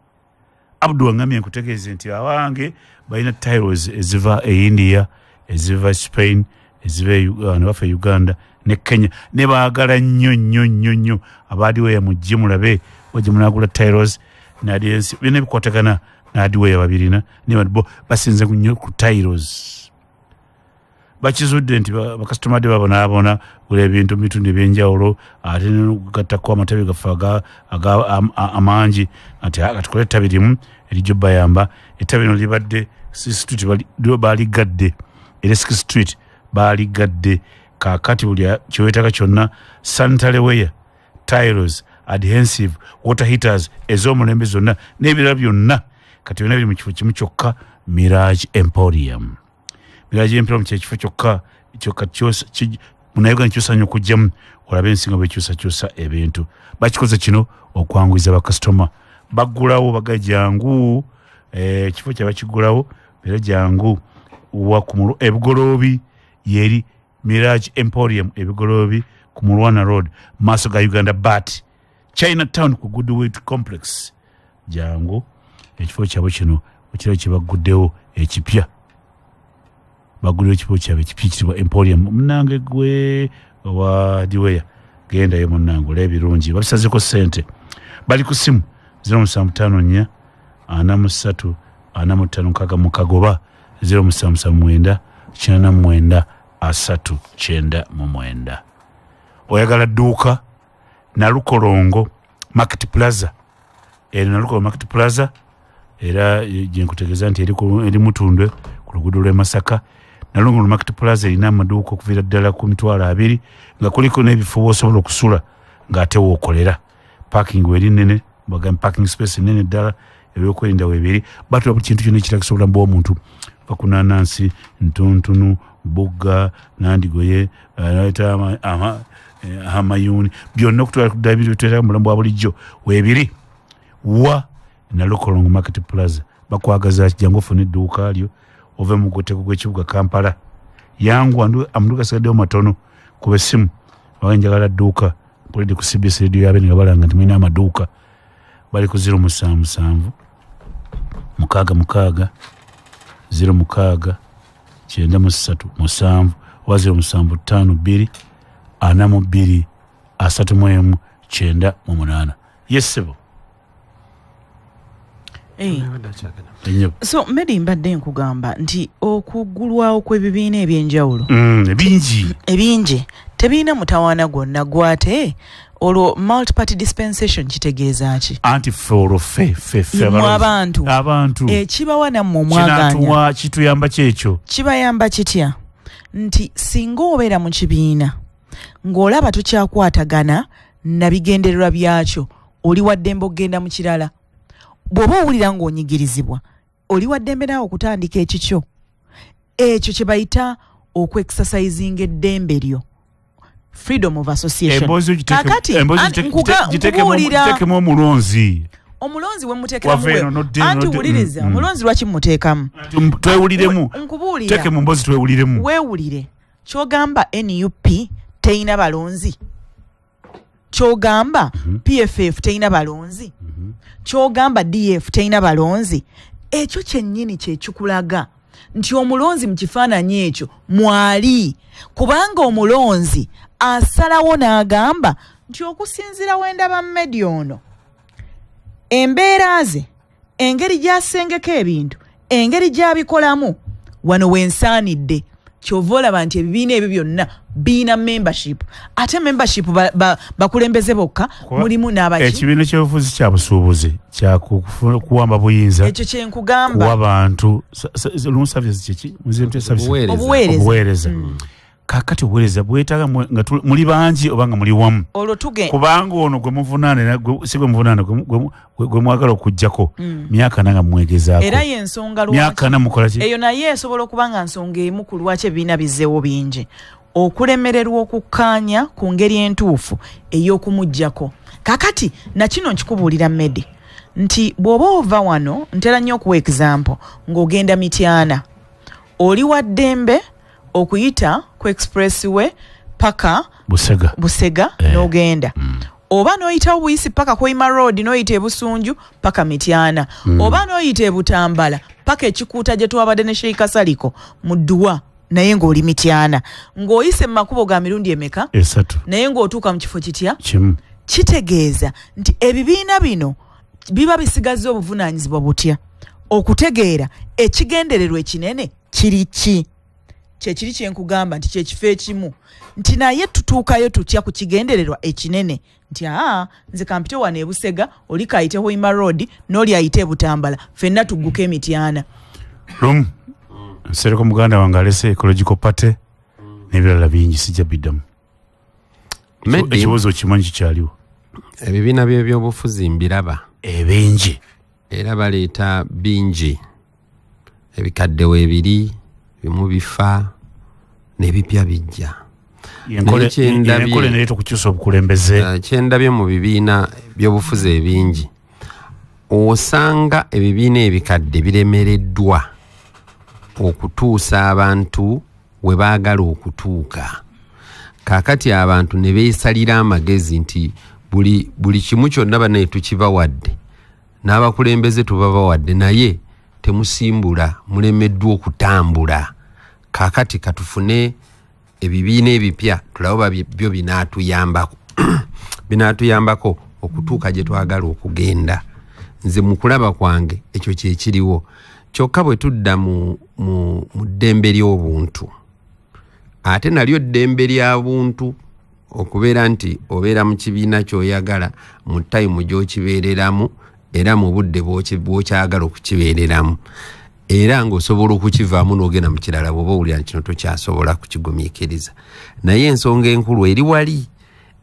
Abdu wangambye nkutegeeze nti awange balina tiles eziva e India, eziva Spain, eziva baffe Uganda ne Kenya, ne baagala nnyo nnyo nnyo nnyo abaadiweya mujje mulabe wajje munaagula tiles n'adiensi byonna ebikwatagana n'adiweya babirina ne bo basinze nnyo ku tiles. Bakizudde nti bakasitoma de babonaabona gula ebintu mu bitundu ebyenjawulo ate n'okugattako amatabi gaffe amangi nti katukole ettabi limu erijja obbayamba. Ettabi lino libadde Street baaligadde, era Sixth Street baaligadde. Kaakati buli kyeweetaaga kyonna sanitary ware, tiles, adhesive, water heaters ez'omulembe zonna n'ebirala byonna kati byonna biri mu kifo kimu kyokka, Mirage Emporium. Mirage Emporium kye kifo kyokka kyokka Munnayuganda ky'osaanye okujjamu olabe ensi nga bw'ekyusakyusa ebintu. Bakikoze kino okwanguyiza bakasitoma. Baggulawo baga jangu, ekifo kye bakigulawo era jangu Ebugoloobi yeri Mirage Emporium Ebugoloobi ku Mulwana Road maaso ga Uganda Bat Chinatown ku Goodwill Complex. Jangu ekifo kyabwe kino okiraba kye bagguddewo ekipya. Baggudewo ekifo kyabwe ekipya kiyitibwa Emporium. Munnange gwe owa Diweya gendayo munnange olabe ebirungi babisazeko ssente. Bali ku ssimu 0754 43 45 66 oba 0779 89 399. Oyagala dduuka Nalukolongo Market Plaza. Ero Nalukolongo Market Plaza era gye nkutegeeza nti eri Mutundwe ku luguudo lw'e Masaka. Nalukolongo Market Plaza erina amaduuka okuviira ddala ku 20,000 nga kuliko n'ebifo w'osobola okusula ng'ate w'okolera. Parking weri nnene, bagamba parking space nnene ddala, ebyokwerinda weebiri. Batula buli kintu kyonna ekirala kisobola mu bw'omuntu. Va ku nanansi, ntuntunu, bugga, nandigoye, naleeta amayuuni, byonna okutwala ku ddala bitwetaaga mu bulamu bwa bulijjo weebiri. Wa Nalukolongo Market Plaza bakwagaza jangu ofune edduuka lyo ove mu mugoteko gw'ekibuga Kampala. Yangu amaduuka asigaddewo matono, kuba essimu oba njagala dduuka. Mpulidde ku CBS Radio y'Abene nga balanga nti mulina amaduuka. Bali ku 077 66 06 93 7 oba 0752 42 31 98. Yes sebo. So Medi mbadde nkugamba nti okuggulwawo kw'ebibiina ebyenjawulo ebingi tebirina mutawaana gwonna gwate olwo multi-party dispensation kitegeeza ki? Anti ffe olwo ffe abantu ekibawa nammwe omwaganya kituyamba kyekyo kibayamba kitya nti singa obeera mu kibiina ng'olaba tukyakwatagana nabigendererwa byakyo, oli wa ddembe okugenda mu kirala. Bw'oba owulira ng'onyigirizibwa, oli wa ddembe naawe okutandika ekikyo. Ekyo kye bayita okuexercisinga eddembe lyo, freedom of association. Kakati nkubuulira omulonzi, omulonzi we muteekeramu, anti wuliriza, omulonzi lwaki mumuteekamu? Twewuliremu, nkubuulira, teeke mu mboozi twewuliremu. Weewulire. Kyogamba NUP teyina balonzi, kyogamba PFF teyina balonzi, kyogamba DF teyina balonzi. Ekyo kyennyini kyekikulaga nti omulonzi mu kifaananyi ekyo mwali, kubanga omulonzi asalawo n'agamba nti okusinziira wendaba Medi ono, embeera ze, engeri gy'asengeka ebintu, engeri gy'abikolamu, wano wensaanidde. Kyova olaba nti ebibiina ebyo byonna biina membership, ate membership bakulembeze bokka, mulimu n'abaki. Ekibiina ky'obufuzi kya busuubuzi kya kuwamba buyinza, ekyo kye nkugamba, kuwa bantu loan service, kiki obuweereza. Kakati obuweereza bwetaaga nga muli bangi oba nga muli wamu, kubanga ono gwe muvunaana si gwe muvunaana, gwe mwagala okuggyako myaka ana nga mwegezaako. Era y'ensonga lwaki myaka ana mukola ki? Eyo naye esobola okuba nga nsonga emu ku lwaki ebibiina bizzeewo bingi, okulemererwa okukkaanya ku ngeri entuufu ey'okumuggyako. Kakati nakino nkikubuulira Medi nti bw'oba ova wano, ntera nnyo okuwa example, ng'ogenda Mityana, oli wa ddembe okuyita ku expressway paka Busega, n'ogenda, oba n'oyita obuyisi paka Koima Road, n'oyita ebusunju paka Mityana, oba n'oyita ebutambala paka ekikuuta gye twabadde ne Sheikh Saliko mu dduwa, naye ng'oli Mityana, ng'oyise mu makubo ga mirundi emeka? Esatu. Naye ng'otuuka mu kifo kitya? Kimu. Kitegeeza nti ebibiina bino biba bisigazza obuvunaanyizibwa butya okutegeera ekigendererwa ekinene kiri ki? Kyekiri kye nkugamba nti kyekifo ekimu, nti naye tutuukayo tutya ku kigendererwa ekinene, nti aa nze kampite wano e Busega, oli kayite Hoima Road, n'oli ayite e Butambala, ffenna tugguke Emityana. Lumu nsereko muganda wange alese Ecological Party n'ebirala bingi, sijja biddamu. Ekibuuzo kimanyi kikyaliwo. Ebibiina by'ebyobufuzi mbiraba ebingi, era baleeta bingi, ebikadde weebiri, bimu bifa n'ebipya bijja. Enkola eneeta okukyusa obukulembeze. Kyendabye mu bibiina by'obufuzi ebingi, osanga ebibiina ebikadde biremereddwa okutuusa abantu we baagala okutuuka. Kaakati abantu ne beesalira amagezi nti buli kimu kyonna bannaye tukibawadde, n'abakulembeze tubabawadde, naye temusimbula, mulemeddwa okutambula. Kaakati katufune ebibiina ebipya tulabe byo binaatuyambako binaatuyambako okutuuka gye twagala okugenda. Nze mu kulaba kwange ekyo kye kiriwo. Kyokka bwe tudda mu ddembe ly'obuntu, ate nalyo ddembe lya buntu okubeera nti obeera mu kibiina ky'oyagala mu tayimu gy'okibeereramu era mu budde bw'okyagala okukibeereramu, era ng'osobola okukivaamu n'ogenda mu kirala bw'oba owulira nti kino tokyasobola kukigumiikiriza. Naye ensonga enkulu eri wali,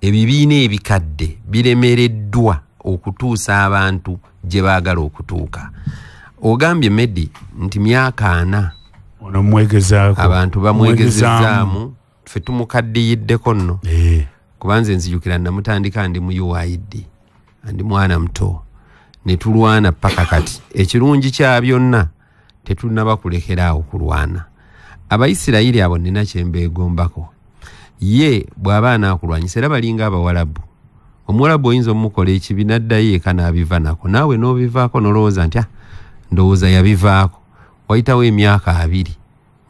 ebibiina ebikadde biremereddwa okutuusa abantu gye baagala okutuuka. Ogambye Medi nti myaka ana ono mwegezaako, abantu bamwegezezaamu, ffe tumukaddiyiddeko nno, kuba nze nzijukira namutandika ndi mu UID, ndi mwana muto, ne tulwana paka kati. Ekirungi kya byonna tetunnaba kulekeraawo kulwana. Abayisirayiri abo nnina kye mbeegombako. Ye bw'aba anaakulwanyisa, era balinga Abawalabu. Omuwalabu oyinza omukola ekibi n'addayo eka n'abiva nako, naawe n'obivaako n'olowooza nti ndowooza yabivaako. Wayitawo emyaka 2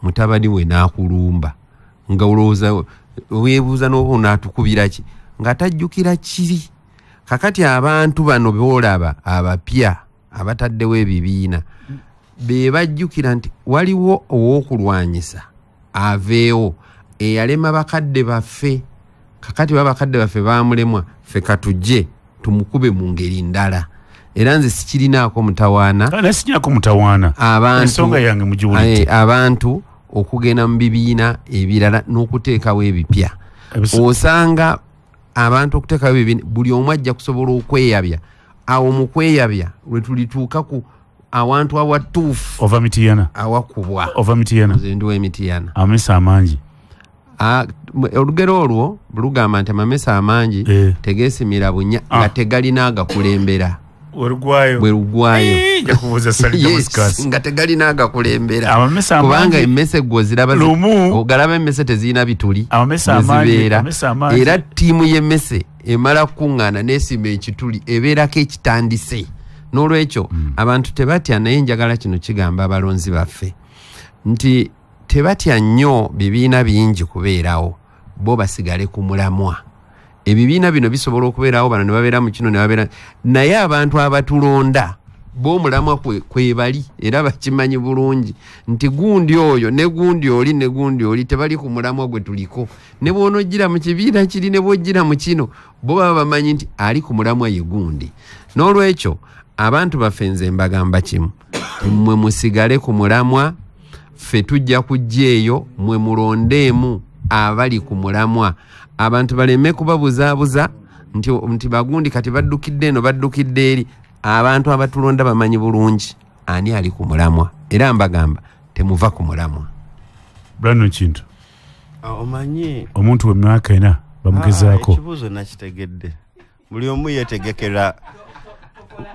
mutabani we n'akulumba, nga olowooza weebuuza n'oba onaatukubira ki, nga tajjukira kiri. Kakati abantu bano b'olaba abapya abataddewo ebibiina be bajjukira nti waliwo ow'okulwanyisa aveewo eyalema bakadde baffe. Kakati baba bakadde baffe baamulemwa, ffe katujje tumukube mu ngeri ndala. Era nze sikirinaako mutawaana, sikinako mutawaana. Ensonga yange mugiwulidde. Abantu okugenda mu bibiina ebirala n'okuteekawo ebipya. Osanga Abantu okuteekayo ebibiina, buli omu ajja kusobola okweyabya. Awo mu kweyabya lwe tulituuka ku awantu awatuufu. Ova Mitiyana. Awakubwa. Ova Mitiyana. Nze ndi w'Emitiyana. Amamese amangi. Olugero olwo lugamba nti amamese amangi tegeesimira bunya nga tegalina agakulembera. Werugwayo. Bwe lugwayo. Nja kubuuza Sali Damascus. Nga tegalina agakulembera. Amamese amangi. Kubanga emmese gwe oziraba Lumu. Ogalaba emmese tezirina bituli. Amamese amangi. Zibeera. Amamese amangi. Era ttiimu y'emmese emala kukuŋŋaana n'esima ekituli ebeerako ekitandise. N'olwekyo abantu tebatya, naye njagala kino kigamba abalonzi baffe nti tebatya nnyo bibiina bingi kubeerawo, bo basigale ku mulamwa. Ebibiina bino bisobola okubeerawo, bano ne babeera mu kino ne babeera, naye abantu abatulonda bo omulamwa kwe bali, era bakimanyi bulungi nti gundi oyo ne gundi oli ne gundi oli tebali ku mulamwa gwe tuliko. Ne bw'onojjira mu kibiina kiri ne bw'ojjira mu kino, bo baba bamanyi nti ali ku mulamwa ye gundi. N'olwekyo abantu baffe nze mbagamba kimu, mmwe musigale ku mulamwa, ffe tujja kujja eyo, mmwe mulondeemu abali ku mulamwa. Abantu baleme kubabuzaabuza nti bagundi kati baddukidde eno baddukidde eri. Abantu abatulonda bamanyi bulungi ani ali ku mulamwa, era mbagamba temuva ku mulamwa. Brandon Kintu. Omanyi omuntu w'emyaka 4 bamugezaako. Ekibuuzo nakitegedde. Buli omu yeetegekera,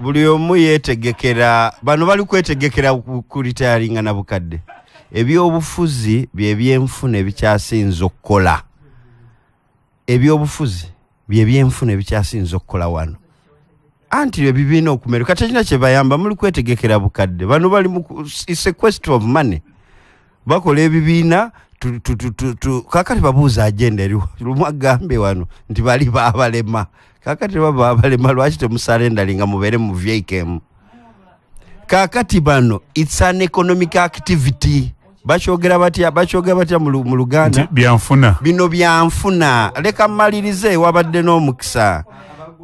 buli omu yeetegekera, bano bali kwetegekera ku retiringa na bukadde. Ebyobufuzi bye byenfuna ebikyasinze okukola. Ebyobufuzi bye byenfuna ebikyasinze okukola wano. Anti ebibiina okumeruka tekirina kye bayamba, muli kwetegekera bukadde. Bano bali mu it's a question of money. Bakola ebibiina kakati babuuza agenda eriwo. Lumu agambe wano nti bali baabalema. Kakati baba abalema, lwaki temusalendalinga mubeere mu VKM? Kakati bano it's an economic activity. Bakyogera batya, bakyogera batya mu Luganda? Nti byanfuna. Bino byanfuna. Leka mmalirize, wabadde n'omukisa.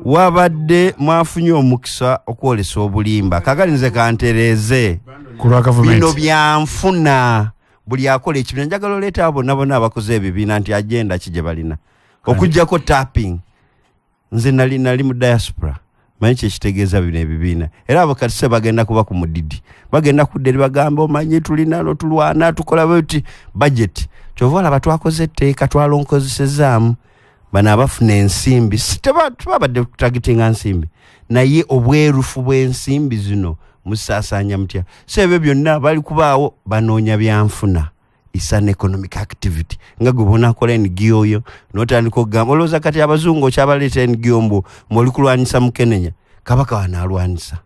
Wabadde mwafunye omukisa okwolesa obulimba. Kakati nze kantereeze. Ku lwa gavumenti. Bino byanfuna. Buli akola ekibiina, njagala oleete abo bonna bonna abakoze ebibiina nti agenda ki gye balina. Okuggyako tapping. Nze nali mu diaspora. Manyi kye kitegeeza bino ebibiina. Era abo kati se bagenda kuba ku mudidi. Bagenda kudda eri bagamba omanyi tulina no tulwana tukola bwe budget. Kyova olaba twakoze etteeka twalonkozesezaamu. Bano abafuna ensimbi. Si tebabadde kutagitinga nsimbi. Naye obwerufu bw'ensimbi zino musaasaanya mutya? So ebyo byonna bali kubaawo banoonya byanfuna. It's an economic activity. Nga gwe bw'onaakola NGO yo, n'otandika okugamba, olowooza kati abazungu okyabaleeta NGO mbu oli kulwanyisa Mukenenya. Kabaka wano alwanyisa.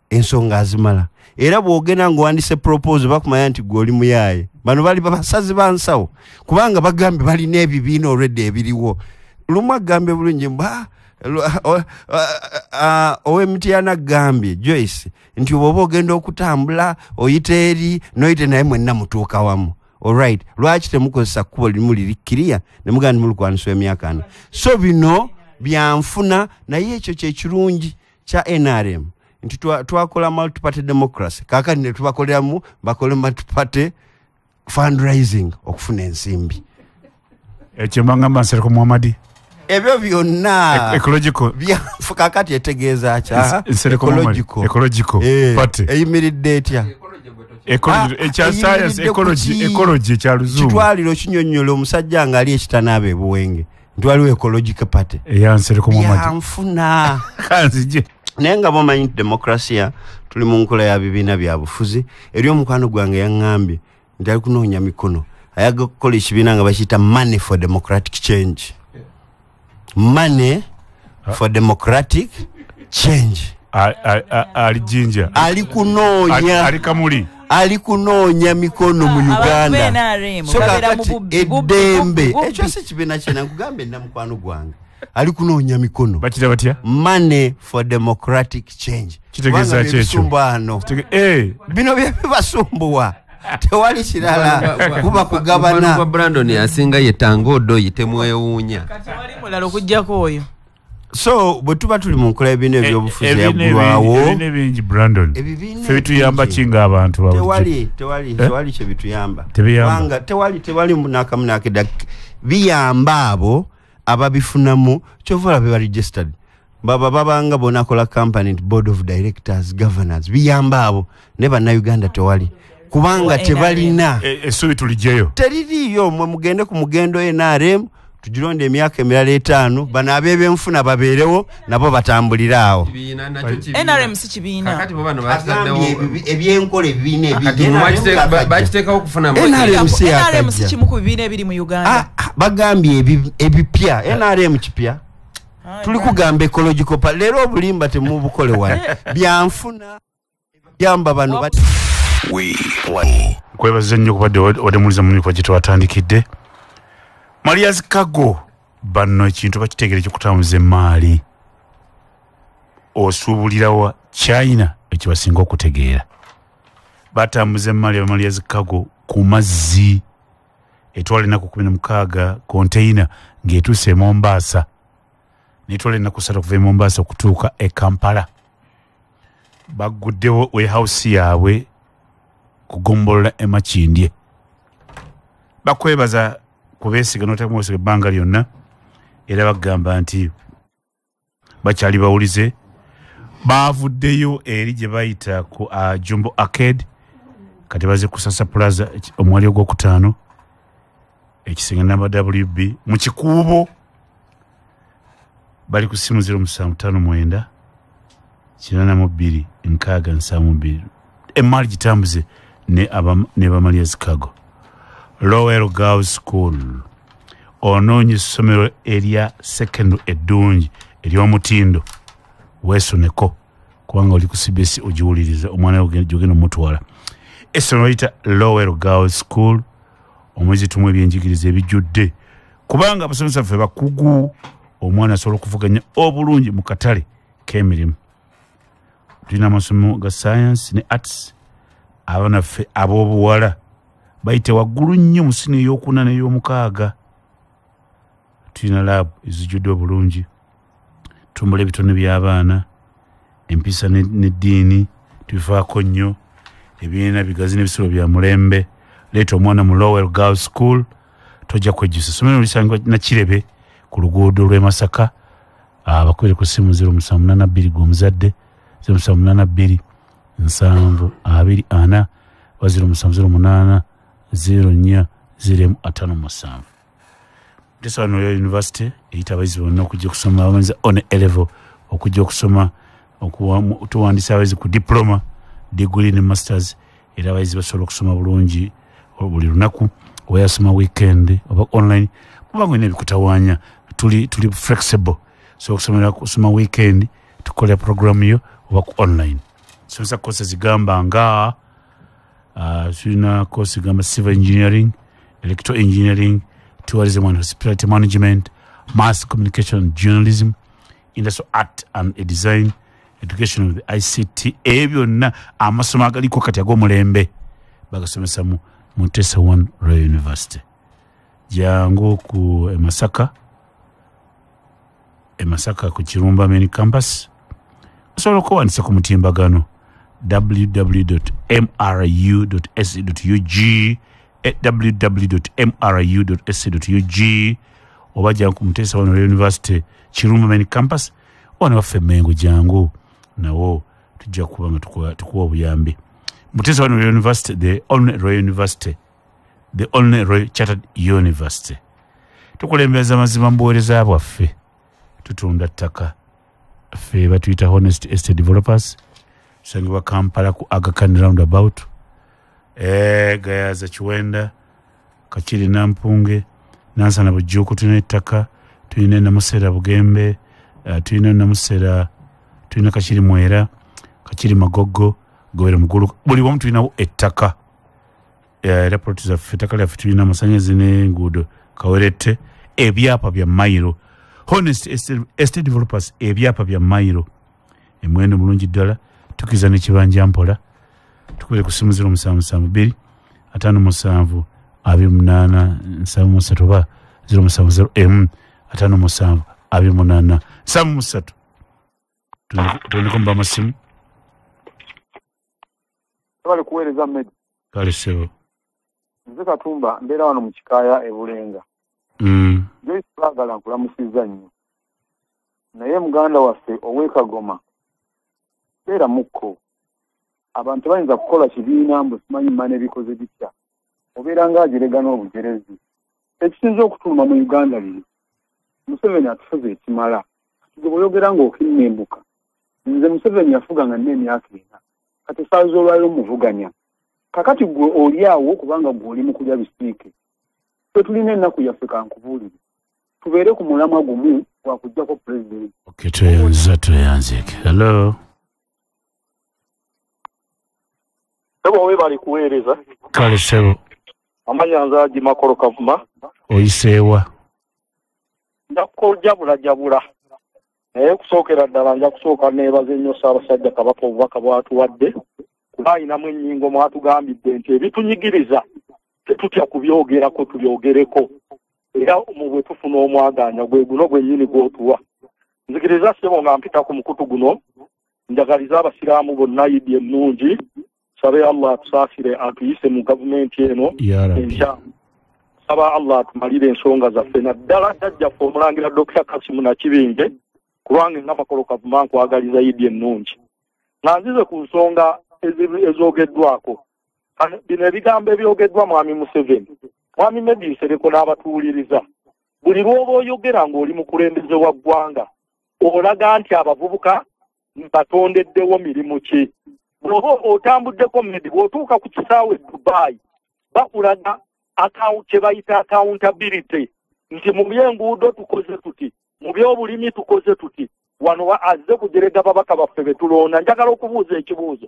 Ensonga azimala. Era bw'ogenda ng'owandise proposal bakumanya nti gwe oli muyaaye. Bano bali basazi ba nsawo. Kubanga bagambye balina ebibiina already ebiriwo. Lumu agambye bulungi mbu, ow'Emityana agambye Joyce nti bw'oba ogenda okutambula oyita eri n'oyite naye mwenna mutuuka wamu. Alright, lwaki temukozesa kkubo limu liri kkiriya ne mugamba nti mulukwanisa emyaka 4? So bino byanfuna, naye ekyo kye kirungi kya NRM nti twakola multi-party democracy. Kaakati ne tubakoleramu bakole multi-party fundraising okufuna ensimbi. Ekyo mbangamba Nsereko Muhammad. Ebyo byonna Ecological. Kakati etegeeza kya? Nsereko Muhammad. Ecological. Ecological party. Eyimiridde etya? Ecology, ekya science, Eyimiridde ku ecology, ki? ecology ekya Luzungu. Kitwaliro kinyonnyola omusajja ng'ali ekitanaaba ebuwenge. Nti waliwo ecological party. Eya Nsereko Muhammad. Byanfuna. Kanzije. Naye nga bomanyi nti demokrasiya tuli mu nkola ya bibiina bya bufuzi. Eri omukwano gwange yaŋŋambye nti ali kunoonya mikono. Ayagala okukola ekibiina nga bakiyita Money for Democratic Change. Money for Democratic Change. Ali Jinja. Ali kunoonya. Ali Kamuli. Ali kunoonya mikono mu Abantu Uganda. b'NRM So babeera mu kakati bubbi, bubbi, eddembe. bubbi, bubbi. Ekyo si kibiina kye nankugambye nna mukwano gwange. Ali kunoonya mikono. Bakira batya? Money for Democratic Change. Kitegeeza Kubanga ki ekyo? ebisumba wano. Bino bye bibasumbuwa. Tewali kirala. Kuba kugabana. Mukwano gwa Brandon asinga ye Tanga Odoi, temwewuunya. Kati wali mulala okuggyako oyo. So bwe tuba tuli mu nkola y'ebibiina ebyobufuzi Ebibiina yaggulwawo. ebibiina ebingi, Brandon. Ebibiina Ffe bituyamba ebingi. ki ng'abantu ba bulijjo? Tewali kye bituyamba. Tebiyamba. Kubanga tewali n'akamu n'akedda. Biyamba abo Ababifunamu kyova olaba ba registered. Baba babanga bona kola company board of directors, governors, biyamba abo ne bannayuganda tewali. Kubanga tebalina. Essuubi tuliggyeyo. Teririiyo, mwe mugende ku mugendo NRM tugironde emyaka emirala 5, bano ab'ebyenfuna babeerewo nabo batambulire awo. NRM si kibiina. Kakati bo bano bataddewo ebyenkola ebibiina ebijja. Bakiteekawo okufuna NRM si NRM si kimu ku bibiina ebiri mu Uganda. Bagambye ebipya, NRM kipya. Tuli kugamba ecological pa leero obulimba temubukole wano. Byanfuna byamba bano Nkwebaza nnyo okubadde wademuliza mu mikuwa gye twatandikidde. Maria's Cargo bano ekintu bakitegeera ekyokutambuza emmaali. Osuubulirawa China ekibasinga okutegeera. Batambuza emmaali aba Maria's Cargo ku mazzi. Etwala ennaku 16 container ng'etuuse e Mombasa. N'etwala ennaku 3 okuva e Mombasa okutuuka e Kampala. Bagguddewo warehouse yaabwe kugombolola e Makindye. Bakwebaza kubeesiga n'otamuwesiga ebbanga lyonna, era bagamba nti bakyali bawulize. Baavuddeyo eri gye bayita ku Jumbo Arcade, kati baze ku Sasa Plaza omwali ogwokutaano, ekisenge namba WB mu Kikuubo. Bali ku simu 0759 82 672. Emmaali gitambuze ne ba Maria's Cargo. Lowell Girls School, onoonya essomero erya secondary eddungi ery'omutindo, weesoneko kubanga oli ku CBS ogiwuliriza omwana wo gy'ogenda omutwala. Essomero liyita Lowell Girls School, omwezi tumu ebyenjigiriza ebijjudde kubanga abasomesa baffe bakugu, omwana asobola okuvuganya obulungi mu katale k'emirimu. Tulina amasomo ga science ne arts. Abaana ffe ab'obuwala bayite waggulu nnyo mu siniya ey'okuna n'ey'omukaaga. Tulina laabu ezijjudde obulungi, tumbula ebitone by'abaana, empisa n'eddiini tubifaako nnyo, ebibiina bigazi n'ebisulo bya mulembe. Leeta omwana mu Lowell Girls School, tojja kwejjusa. Essomero lisangibwa Nakirebe ku luguudo lw'e Masaka. Abakubire ku ssimu 0782 gw'omuzadde, 0782 724 oba 0708 04 057. Mutesa wano Royal University eyita abayizi bonna okujja okusoma, abamanyiza on A level okujja okusoma, tuwandiisa abayizi ku diploma, degree ne masters, era abayizi basobola okusoma bulungi buli lunaku, oba yasoma weekend oba online, kubanga olina ebikutawaanya, tuli flexible. So okusomera kusoma weekend, tukolera program yo oba ku online. Somesa courses zigamba nga tulina course gamba civil engineering, electrical engineering, tourism and hospitality management, mass communication and journalism, industrial art and design, education with ICT. Ebyo byonna amasomo agaliko kati ag'omulembe bagasomesa mu Mutesa One Royal University. Jangu ku Masaka, Masaka ku Kirumba Main Campus. Osobola okuwandisa ku mutimbagano www.mru.ac.ug, www.mru.ac.ug, oba jangu ku Mutesa One Royal University Kirumba Main Campus, oba newaffe Mengo jangu nawo tujja kuba nga tukuwa obuyambi. Mutesa One Royal University, the only Royal University, the only Royal Chartered University. Tukulembeza amazima mu buweereza bwaffe, tutunda ttaka. Ffe batuyita Honest Estate Developers, tusangibwa Kampala ku Aga Khan Roundabout, Gayaza Kiwenda, Kakiri Nampunge, Nansana Bujuuku tulina ettaka, tulina Namusera Bugembe, tulina Namusera, tulina Kakiri Mwera, Kakiri Magogo, Gobera Mugulu, buli wamu tulinawo ettaka. Era ploti zaffe, ettaka lyaffe tulina amasannyalaze n'enguudo Kawerette, ebyapa bya mayiro. Honest Estate Developers, ebyapa bya mayiro emiwendo mulungi ddala, tukkiriza n'ekibanja mpola. Tukubire ku ssimu 0772 57 28 73 oba 0701 57 28 73. Tuboneko mu bamasimu. Bali kuweereza Medi. Kale ssebo. Nze Katumba mbeera wano mu Kikaaya e Bulenga. Joyce Bagala nkulamusizza nnyo. Naye muganda waffe ow'e Kagoma beera mukko. Abantu bayinza kukola kibiina mbu simanyi mma n'ebikoze bitya. Obeera ng'ajerega n'obujerezi. Ekisinza okutuluma mu Uganda biri. Museveni atufuze ekimala. Gwe bw'oyogera ng'okinnembuka. Nze Museveni yafuga nga nina emyaka 4. Kati essaawa z'olwaleero muvuganya. Kakati gwe oli awo kubanga gwe oli mu kulya bisiike. Ffe tulina ennaku yaffe kankubuulire. Tubeere ku mulamwa gumu gwakuggyako pulezidenti. Okay, tweyanza tweyanzeeke. Hello. Sebo weebale kuweereza. Kale sebo. Amannya nze Haji Makolo Kavuma. Oyiseewa? Nja kujabulajabula. Naye okusookera ddala nja kusooka neebaza ennyo Ssaabasajja Kabaka obubaka bw'atuwadde. Kuba ayinamu ennyingo mwatugambidde nti ebitunyigiriza tetutya kubyogerako tubyogereko. Era mu bwe tufuna omwagaanya gwe guno gwennyini gw'otuwa. Nzikiriza ssebo nga mpita ku mukutu guno njagaliza abasiraamu bonna Idi ennungi. Sabe Allah atusaasire atuyise mu gavumenti eno enkya. Saba Allah atumalire ensonga zaffe naddala jjajjaffe omulangira Dr. Kasimu Nakibinge kubanga nga Makolo Kavuma nkwagaliza Idi ennungi. Nga nzize ku nsonga ezoogeddwako. Bino ebigambo ebyogeddwa Mwami Museveni, Mwami Medi Nsereko n'abatuwuliriza. Buli lw'oba oyogera ng'oli mukulembeze wa ggwanga olaga nti abavubuka batondeddewo mirimu ki. Bw'oba otambuddeko Medi, bw'otuuka ku kisaawe e Dubai bakulaga kye bayita accountability nti mu by'enguudo tukoze tuti, mu by'obulimi tukoze tuti. Wano azze kujerega babaka baffe be tulonda. Njagala okubuuza ekibuuzo.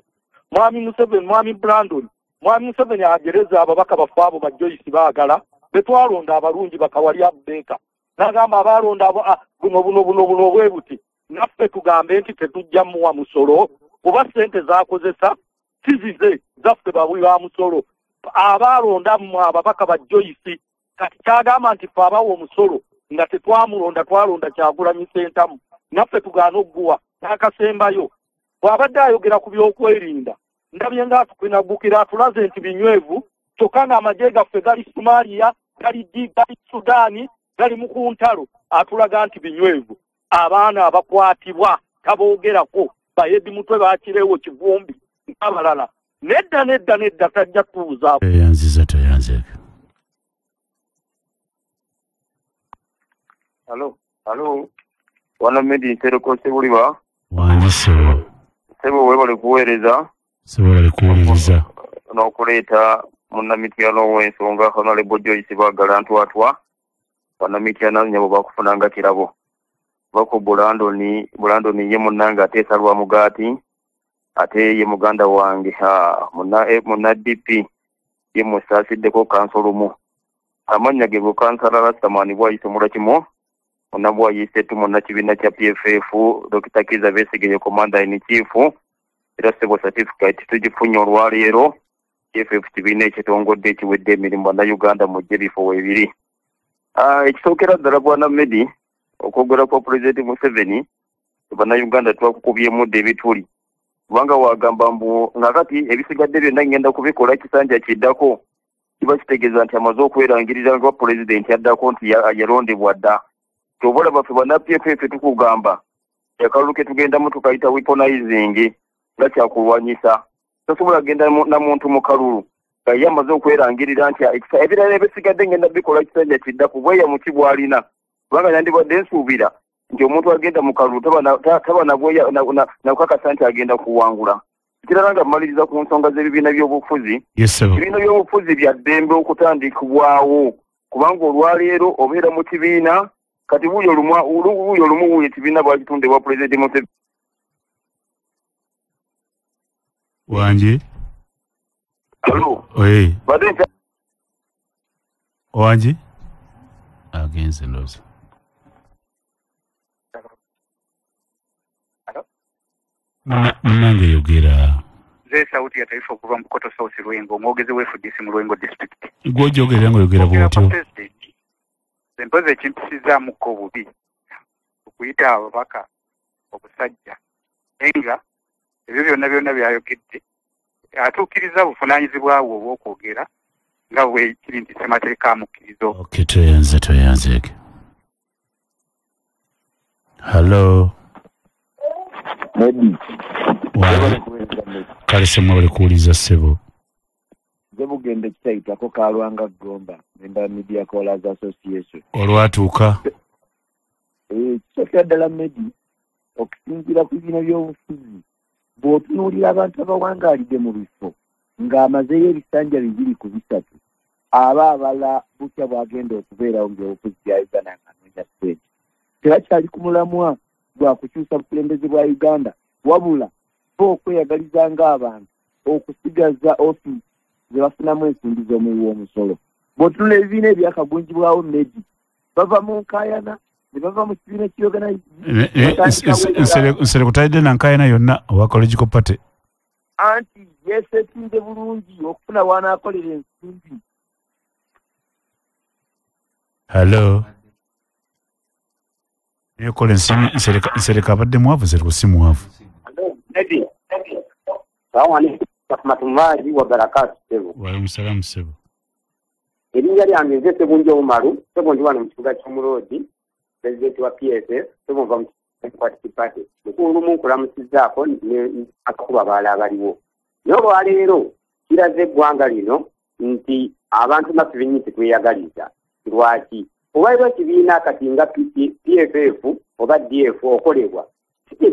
Mwami Museveni, Mwami Brandon, Mwami Museveni agereza ababaka baffe abo ba Joyce Bagala be twalonda abalungi bakawali Abubeeka. N'agamba abaalonda abo buno buno buno buno bwe buti. Naffe tugambe nti tetujja muwa musolo kuba ssente z'akozesa si zize zaffe bawi ba musolo. Abaalonda mmwe ababaka ba Joyce kati kyagamba nti ffe abawa omusolo nga tetwamulonda twalonda Kyagulanyi Ssentamu. Naffe tugaana okuguwa n'akasembayo. Bw'abadde ayogera ku by'okwerinda ndabye ng'atukwinagukira atulaze nti binywevu kyokka ng'amagye gaffe gali Somalia, gali Sudaani, gali mu ku ntalo, atulaga nti binywevu. Abaana abakwatibwa taboogerako bayedi mutwe bakirewo Kivumbi n'abalala. Nedda nedda nedda tajja kutubuzaako. Tweyanziza tweyanzeeke. Hello, hello. Wana Medi Nsereko Ssebuliba. Wangi ssebo. Ssebo weebale kuweereza. Ssebo weebale kuwuliriza. N'okuleeta munnamityano ow'ensonga Honorable Joyce Bagala Ntwatwa. Bannamityano nnyabo bakufunanga kirabo. Bako Bulandoni ye munnange ateesa lwa mugaati ate ye muganda wange munna DP ye musaasiddeko kansolumu. Amannya ge go Kansala Rastaman Bwayise Mulakimo munna Bwayise tu munna kibiina kya PFF Dr. Kizza Besigye Commander in Chief era ssebo certificate tugifunye olwaleero. PFF kibiina ekitongodde ekiwedde emirimu Bannayuganda mujje ebifo weebiri. Ekisookera ddala Bwana Medi okwogera kwa Pulezidenti Museveni Bannayuganda twakukubyemu dda ebituli kubanga wagamba mbu nga kati ebisigadde byonna ngenda kubikola ekisanja kiddako kiba kitegeeza nti amaze okwerangirira nga pulezidenti addako nti yalondebwa dda. Ky'oba olaba ffe banna PFF tukugamba akalulu ke tugendamu tukayita weaponizing nga kyakulwanyisa. Tosobola kugenda na muntu mu kalulu nga ye amaze okwerangirira nti ebirala ebisigadde ngenda bikola ekisanja kiddako bweyamu ki bw'alina kubanga nandibadde nsuubira nti omuntu agenda mu kalulu taba nakukakasa nti agenda kuwangula. Ekirala nga mmaliriza ku nsonga z'ebibiina by'obufuzi, ebibiina by'obufuzi bya ddembe okutandikibwawo kubanga olwaleero obeera mu kibiina kati wuuyo olumu wuuyo ekibiina bwakitondebwa Pulezidenti Museveni. Wangi? Hello. Wangi? Agenze ndowooza. Munnange yogera. Nze Sauti ya Taifa okuva mu Bukoto South Lwengo, omwogezi wa FDC mu Lwengo District. Gw'ojogerera ng'oyogera bw'otyo. Empozi ekimpisizzaamukko obubi okuyita ababaka obusajja naye nga ebyo byonna byonna by'ayogedde atuukiriza buvunaanyizibwa bwe obw'okwogera nga bwe kiri nti ssemateeka amukkiriza. Okay, tweyanze tweyanzeeke. Hello. Medi. Kale semwe bali kuwuliza ssebo. Nze Bugende Kitayitako Kalwanga Gomba, member Media Callers Association. Olwatuuka. Kisookera ddala Medi, okusinziira ku bibiina by'obufuzi, bw'otunuulira abantu abawangaalidde mu bifo ng'amazeeyo ebisanja 2 ku 3, aba abala butya bw'agenda okubeerawo mu byobufuzi bya Uganda ng'anoonya ssente. Tebakyali ku mulamwa gwa kukyusa bukulembeze bwa Uganda, wabula bo okweyagaliza ng'abantu okusigaza ofiisi ze bafunamu ensimbi z'omuwi w'omusolo. Bw'otunula ebibiina ebyakagunjibwawo Medi, bava mu nkaayana ne bava mu kibiina ekiorganize. Nsereko talidde na nkaayana yonna owa Ecological Party. Anti yeesetinze bulungi okufuna w'anaakolera ensimbi. Hello. Nekola ensimbi. Nsereko abadde mwavu, Nsereko si mwavu. Medi. Salamu alaikum warahmatullahi wabarakatuh. Wa alaikum salaam ssebo. Erinnya lyange nze Ssebunjo Umaru, ssebo ndi wano mu kibuga ky'Omuloodi, pulezidenti wa PSF, ssebo nva mu Democratic Party. Mukulu lumu nkulamusizzaako ne akakuba abalala abaliwo. Naye olwaleero kiraze eggwanga lino nti abantu naffe bennyini tetweyagaliza. Lwaki? Olwaliwo ekibiina kati nga PFF oba DF okolebwa, si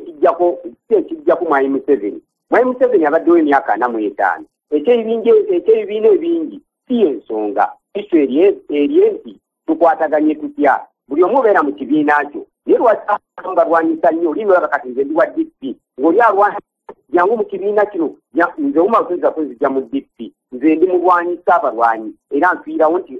ekijjako Mwami Museveni. Mwami Museveni abaddewo emyaka 45. Ekyebibiina ebingi si ensonga. Isu eri nti tukwataganye tutya, buli omu obeera mu kibiina kyo. Naye lwaki abantu balwanyisa nnyo? Oli olaba kati nze ndi wa DP, ng'oli alwanyisa jangu mu kibiina kino, nze Umar tuyinza kunzija mu DP, nze ndi mulwanyisa abalwanyi era nfiirawo nti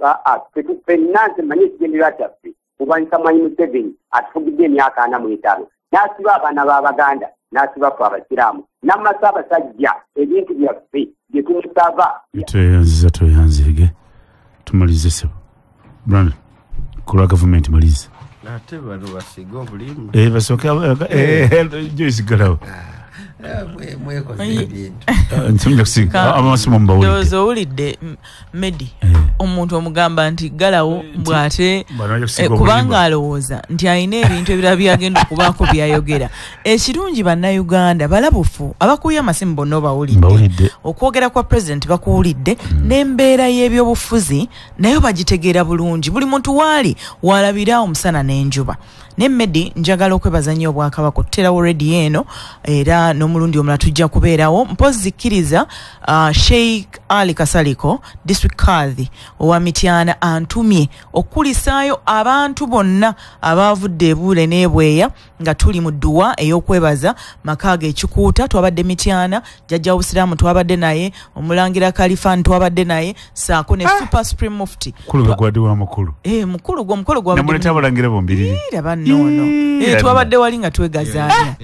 ffenna nze mmanyi ekigendererwa kyaffe kulwanyisa Mwami Museveni atufugidde emyaka 45, n'asiba abaana b'Abaganda, n'asiba ffe Abasiraamu, n'amasa abasajja ebintu byaffe bye tumusaba. Tweyanziza, tweyanzige. Tumalize ssebo. Brandon, ku lwa gavumenti malize. Ate bano basiga obulimba. Basooke Joyce Galawo. Mwekoze ebintu. Ntumja kusiga amasimu mbawulidde. Ndowooza owulidde Medi, omuntu omugamba nti galawo bw'ate kubanga alowooza nti alina ebintu ebirala byagenda okubaako byayogera. Ekirungi bannayuganda balabufu, abakuya amasimu bonna obawulidde. Okwogera kwa pulezidenti bakuwulidde, n'embeera y'ebyobufuzi nayo bagitegeera bulungi. Buli muntu waali walabira omusana n'enjuba. Ne Medi njagala okwebaza nnyo Obwakabaka okuterawo rediyo eno, era n'omulundi omulala tujja kubeerawo. Mpozzi kkiriza Sheikh Ali Kasaliko, District Kadhi owa Mityana, antumye okulisaayo abantu bonna abaavudde ebuule n'ebweya nga tuli mu dduwa ey'okwebaza maka ge Ekikuuta. Twabadde Mityana, jjajja w'Obusiraamu twabadde naye, Omulangira Kalifani twabadde naye, saako ne Super Supreme Mufti. Mukulu gwe wa mukulu. Mukulu gwe omukolo gwabadde. Namuleeta abalangira bombiriri. Nono. Twabadde wali nga twegazaanya.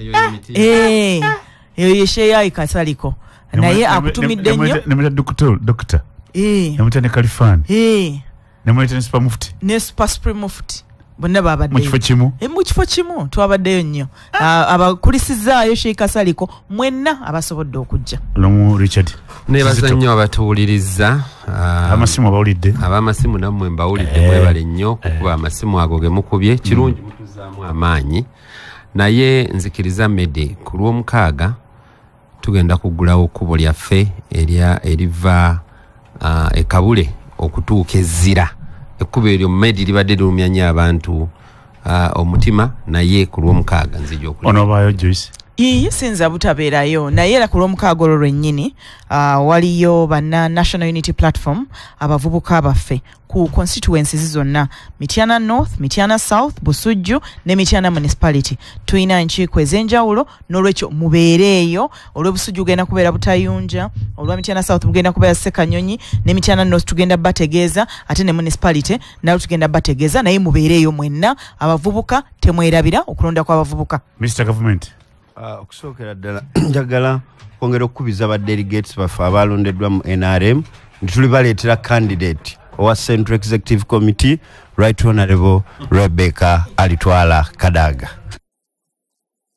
Eyo ye Sheikh Kasaliko. Naye akutumidde nnyo. Namuleeta doctor. Namuleeta ne Kalifani. Namuleeta ne Super Mufti. Ne Super Supreme Mufti. Bonna babaddeyo. Mu kifo kimu. Mu kifo kimu twabaddeyo nnyo. Abakulisizaayo Sheikh Kasaliko mwenna abasobodde okujja. Lumu Richard. Nebaza nnyo abatuwuliriza. Amasimu abawulidde. Abamasimu nammwe mbawulidde, mwebale nnyo kukuba amasimu ago ge mukubye. Kirungi mutuzaamu amaanyi. Naye nzikiriza Medi, ku lw'omukaaga tugenda kuggulawo ekkubo lyaffe eriva e Kabule okutuuka Ezzira. Ekkubo eryo Medi libadde lirumya nnyo abantu omutima, naye ku lw'omukaaga nzija okulaba. Onoobaayo Joyce? Iye sinza butabeerayo, naye era ku lw'omukaaga olwo lwennyini waliyo banna National Unity Platform abavubuka baffe ku constituencies zonna, Mityana North, Mityana South, Busujju ne Mityana Municipality. Tulina enkiiko ez'enjawulo, n'olwekyo mubeereeyo. Olw'Obusujju genda kubeera Butayunja, olwa Mityana South mugenda kubeera Ssekanyonyi, ne Mityana North tugenda bategeeza, ate ne Municipality nalo tugenda bategeeza, naye mubeereeyo mwenna abavubuka, temwerabira okulonda kw'abavubuka. Mr. Government. Okusookera ddala njagala kwongera okukubiza ba delegates baffe abalondeddwa mu NRM nti tuli baleetera candidate owa Central Executive Committee, Right Honorable Rebecca Alitwala Kadaga.